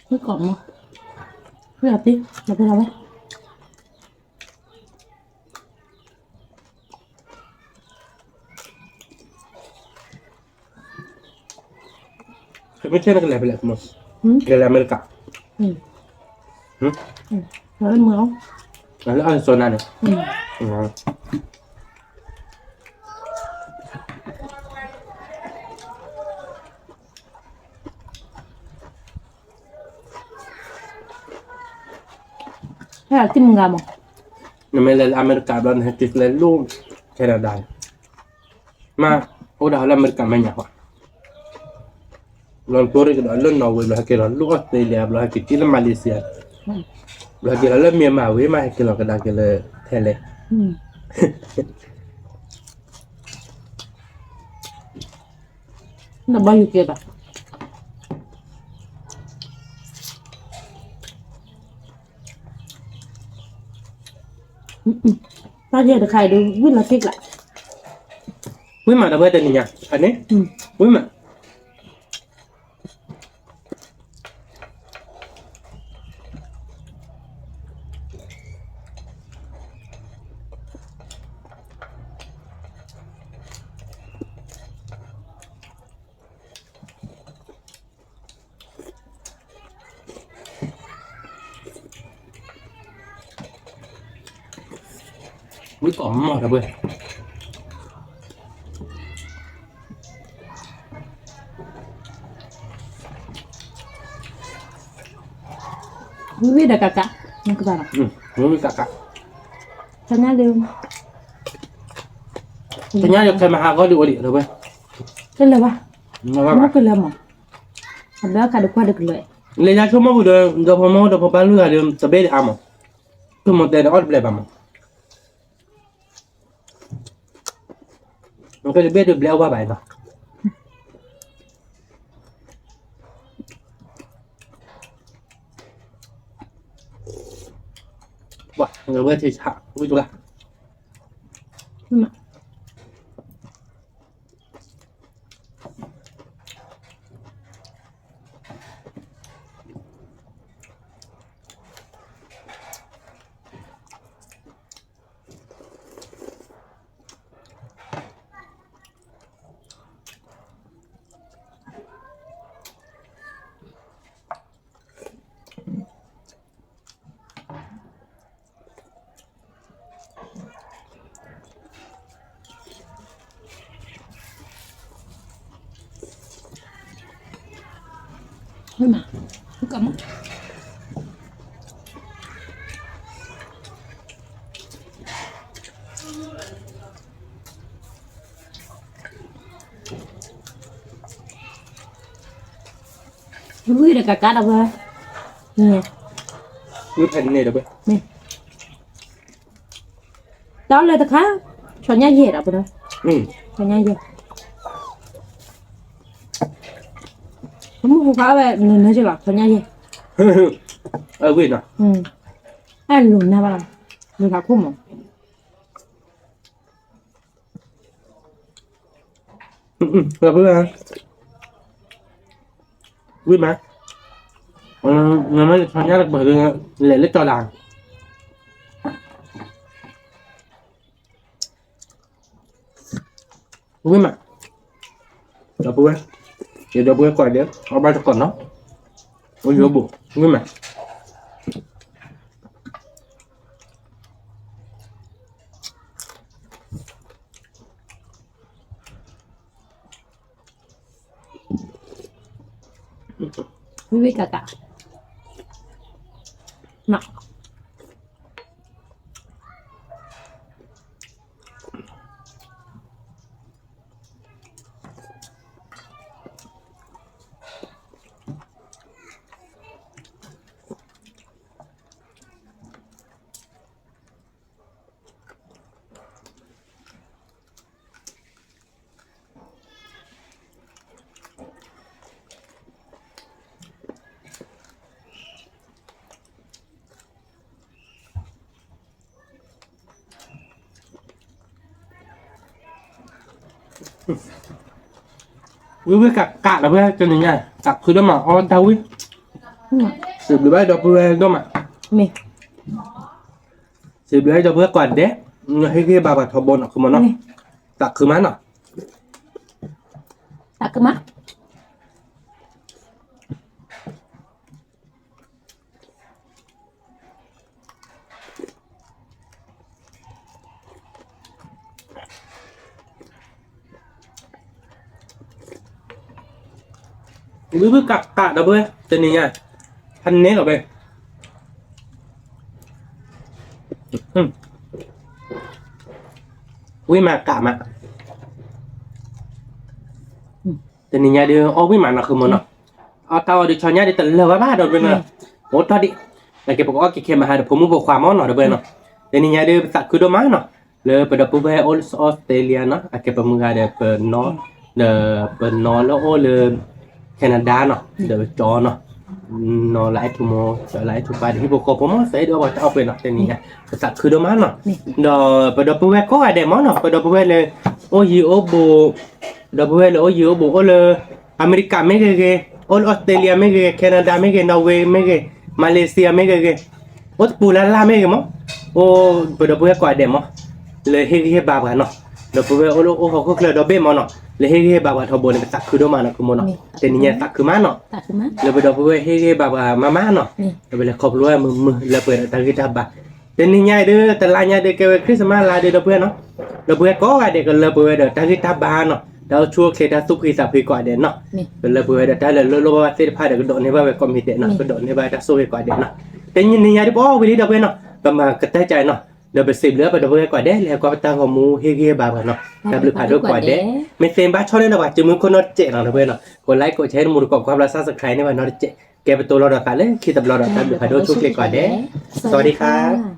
ဝံၤကိးမး, ဝံၤအီၤတံၢ်, လီၤဖဲလီၤဝဲ မ့ၢ်ထဲနကလဲၤဖဲလဲၣ်, ကလဲၤအမဲရကၤ, လၢအစီၤနါန့ၣ်, ဟဲတံၢ်မုၢ်ဂၤမး, နမ့ၢ်လဲၤလၢအမဲရကၤဘျီ နဟဲက့ၤကျဲလိၣ် Canada န့ၣ်, မ့ၢ်အိၣ်ဒၣ်လၢအမဲရကၤမဲာ်ညါဃီ, ဘျီနတိၢ်ရ့ၣ်ကဒီးလၢ Norway ဘျီဟဲက့ၤလီၤလၢ Australia ဘျီဟဲက့ၤက့ၤလၢ Malaysia န့ၣ်, ဘျီဟဲက့ၤလီၤလၢ Myanmar ဝံၤ မ့ၢ်ဟဲက့ၤလီၤကဒါက့ၤလၢ Thailand နဘၣ်ယူၤကဲဘၣ်, တၢ်ယဲၢ်တခါအံၤဒုး ဝံၣ်လီၤက့ၢ်ကျး, ဝံၣ်မးဒီပုၢ်ဝဲၢ်တနံၤညါ အန့ၣ်, ဝံၣ်မး ဝံၣ်ကိးမးဒီပုၢ်ဝဲၢ်, ဝံၣ်ဝံၣ်ဒီးကးကး, နကဘၣ်လီၤ, ဝံၣ်ဝံၣ်ကးကး, တညါလၢ တညါလၢခဲမဟါဂီၢ်ဒုးအိၣ်ဒံးဒီပုၢ်ဝဲၢ်, ကလၢၤဘၣ်, မ့ၢ်ကလၢၤမး, အဘၢအခါဒုးကွၢ်ဒုးကလၢၤ, လၢညါဆိကမိၣ်ပူၤဒီး ဒီဖိမိၢ်ဒီဖိပၢ်လွံၢ်ဂၤဒီး တဘ့ၣ်ဒံးအါမး, ဆိကမိၣ်တဲဒီးအီၣ်တဘျဲးဘၣ်မး နကတဘ့ၣ်ဒုးဘျဲအဝဲဘၣ်အံၤလီၤ, ပှၤ နကဝဲထံဆး ဝံၣ်တဂၤ ဝံၣ်ဒီးကးကးဒီပုၢ်ဝဲၢ်, ဝံၣ်ဖဲန့ၣ်ဒီပုၢ်ဝဲၢ်, တၢ်လၢတခါ, ဆီညါယဲၢ်ဒီးပဒီ, ဆီညါယဲၢ်, မုၢ်ဖိခွါဝဲနနၢၤက့ၤလီၤ ဆီညါယဲၢ်, အဝံၣ်နီၤ, အလိၤနၤဘၣ်, လိၤသးခိၣ်မး ဒီပုၢ်ဝဲၢ်, ဝံၣ်မး, နမ့ၢ်ဆီညါတပှဲၤဒီး လဲၤလၢကၠီလၤ, ဝံၣ်မး, ဒီပုၢ်ဝဲၢ်, ယဒီပုၢ်ဝဲၢ်ကိးဂၤဒဲး အီၣ်ဘၣ်တကိးနီၤ, အိၣ်ယိဘိၣ် ဝံၣ်မး ဝံၣ်ဝံၣ်ကးကး, မး ဝံၣ်ဝံၣ်ကးကးဒီပုၢ်ဝဲၢ် တနံၤညါ သးခုဒိၣ်မး အီၣ်တၢ်ဝံၣ်, စံးဘျုးဘၣ်ဒီပုၢ်ဝဲၢ်ဒိၣ်မး, မ့ၢ် စံးဘျုးဘၣ်ဒီပုၢ်ဝဲၢ်ကိးဂၤဒဲး, ဟ့ၣ်ဂံၢ်ဘါပှၤထီဘိနီၤ ခုမးနီၤ, သးခုမးနီၤ, သးခုမး ဝံၣ်ဝံၣ်ကးကးဒီပုၢ်ဝဲၢ် တနံၤညါ, ဖးန့ၣ်လီၤဘဲ, ဝံၣ်မးကးမး, တနံၤညါဒီး အီၣ်ဝံၣ်မးနီၤ ခုမးနီၤ, အီၣ်တၢ်အီၣ်ဒီးဆီညါဒီးတလၢာ်ဘၣ်ဘၣ်ဒီပုၢ်ဝဲၢ်နီၤ, အိၣ်တ့ၢ်ဒံး, နက့ၤပကအီၣ်က့ၤခဲမဟါဒီး ဖိမုၣ်ဖိခွါမးနီၤ ဒီပုၢ်ဝဲၢ်နီၤ, တနံၤညါဒီး ပသးခုဒိၣ်မးနီၤ, လၢပဒီပုၢ်ဝဲၢ်အိၣ်လၢစီၤအီစထြ့လယါနီၤ အကဲပမုၢ်ဂၤဒီးပနီၢ်, ဒီးပနီၢ်လၢအိၣ်လၢ Canada နီၤ ဒီးကၠီနီၤ, နီၤလၢအဲၣ်ထူမိၢ် လၢအဲၣ်ထူပၢ်ဒီး ဟံၣ်ဖိဃီဖိမ့ၢ် သးအဲၣ်ဒိးအီၣ်ပှၤတၢ်အီၣ်ပှဲၤနီၤ တနံၤညါ ပသးခုဒိၣ်မးနီၤ. ဒီးပဒီပုၢ်ဝဲၢ်ကိးဂၤဒဲးမ့ၢ်နီၤ ပဒီပုၢ်ဝဲၢ်လၢ အိၣ်ယံၤအိၣ်ဘူး ဒီပုၢ်ဝဲၢ်လၢအိၣ်ယံၤအိၣ်ဘူး အိၣ်လၢ အမဲရကၤမ့ၢ်ဂ့ၤဂ့ၤ, အိၣ်လၢအီစထြ့လယါမ့ၢ်ဂ့ၤဂ့ၤ, ခဲနဒၤမ့ၢ်ဂ့ၤ, နီၣ်ဝ့မ့ၢ်ဂ့ၤ, မၤလ့းစံယါမ့ၢ်ဂ့ၤဂ့ၤ, အိၣ်တပူၤလၢ်လၢ်မ့ၢ်ဂ့ၤမ့ၢ်, အိၣ်ပဒီပုၢ်ဝဲၢ်ကိးဂၤဒဲးမ့ၢ် လၢဟ့ၣ်ဂံၢ်ဟ့ၣ်ဘါပှၤနီၤ, ဒီပုၢ်ဝဲၢ်အိၣ်လၢအိၣ်ဟီၣ်ခိၣ်ချၢဒီဘ့ၣ်မ့ၢ်နီၤ, လၢဟ့ၣ်ဂံၢ်ဟ့ၣ်ဘါပှၤထီဘိန့ၣ် ပသးခုဒိၣ်မးနီၤ ကုမိၢ်နီၤ, တနံၤညါသးခုမးနီၤ, လၢပဒီပုၢ်ဝဲၢ်ဟ့ၣ်ဂံၢ်ဟ့ၣ်ဘါပှၤမးမးနီၤ, ဒီးပလဲၤခီဖျိဝဲမုာ်မုာ်လၢပှဲၤဒီးတၢ်ဂံၢ်တၢ်ဘါ တနံၤညါအံၤဒီး တလါညါဒီးကဲဝဲ Christmas လါဒီး ဒီပုၢ်ဝဲၢ်နီၤ, ဒီပုၢ်ဝဲၢ်ကိးဂၤဒဲးကလၢပှဲၤဝဲဒီးတၢ်ဂံၢ်တၢ်ဘါနီၤ, တၢ်အိၣ်ဆူၣ်အိၣ်ချ့တၢ်သူၣ်ဖှံသးဖှံကိးဂၤဒဲးနီၤ, ကလၢပှဲၤဝဲဒီးတၢ်လၢလိၣ်ဘၣ်ဘၣ်သ့ၣ်တဖၣ်ဒီး ကဒိးန့ၢ်ဘၣ်ဝဲကိးမံၤဒဲးနီၤ, ကဒိးန့ၢ်ဘၣ်တၢ်ဆိၣ်ဂ့ၤကိးဂၤဒဲးနီၤ, တနံၤညါဒ်ပအီၣ်ဝံၤလံ ဒီပုၢ်ဝဲၢ်နီၤ, ပမၤကတၢၢ်ကၢအံၤနီၤ, ဒီးပစံးဘျုးပဒီပုၢ်ဝဲၢ်ကိးဂၤဒဲး လၢဟဲကွၢ်ပတၢ်ဂီၤမူဟ့ၣ်ဂံၢ်ဟ့ၣ်ဘါပှၤနီၤ, တၢ်ဘျုးဖးဒိၣ်ကိးဂၤဒဲး, မ့ၢ်သ့ဘၣ်ဆီၣ်န့ၢ်ဒီးပှၤစုမုၢ်ခိၣ်နီတစဲးနီၤ ဒီပုၢ်ဝဲၢ်နီၤ, ကိး like ကိး share တမူတကိး ကွၢ်ဘျီ subscribe န့ၢ်ဘၣ်နီတစဲး, ကဲပတိၤလီၤဒီးသးလၢခံတဘျီဒီး တၢ်ဘျုးဖးဒိၣ်ဆိၣ်ဂ့ၤကိးဂၤဒဲး, စဝၤဒံခါ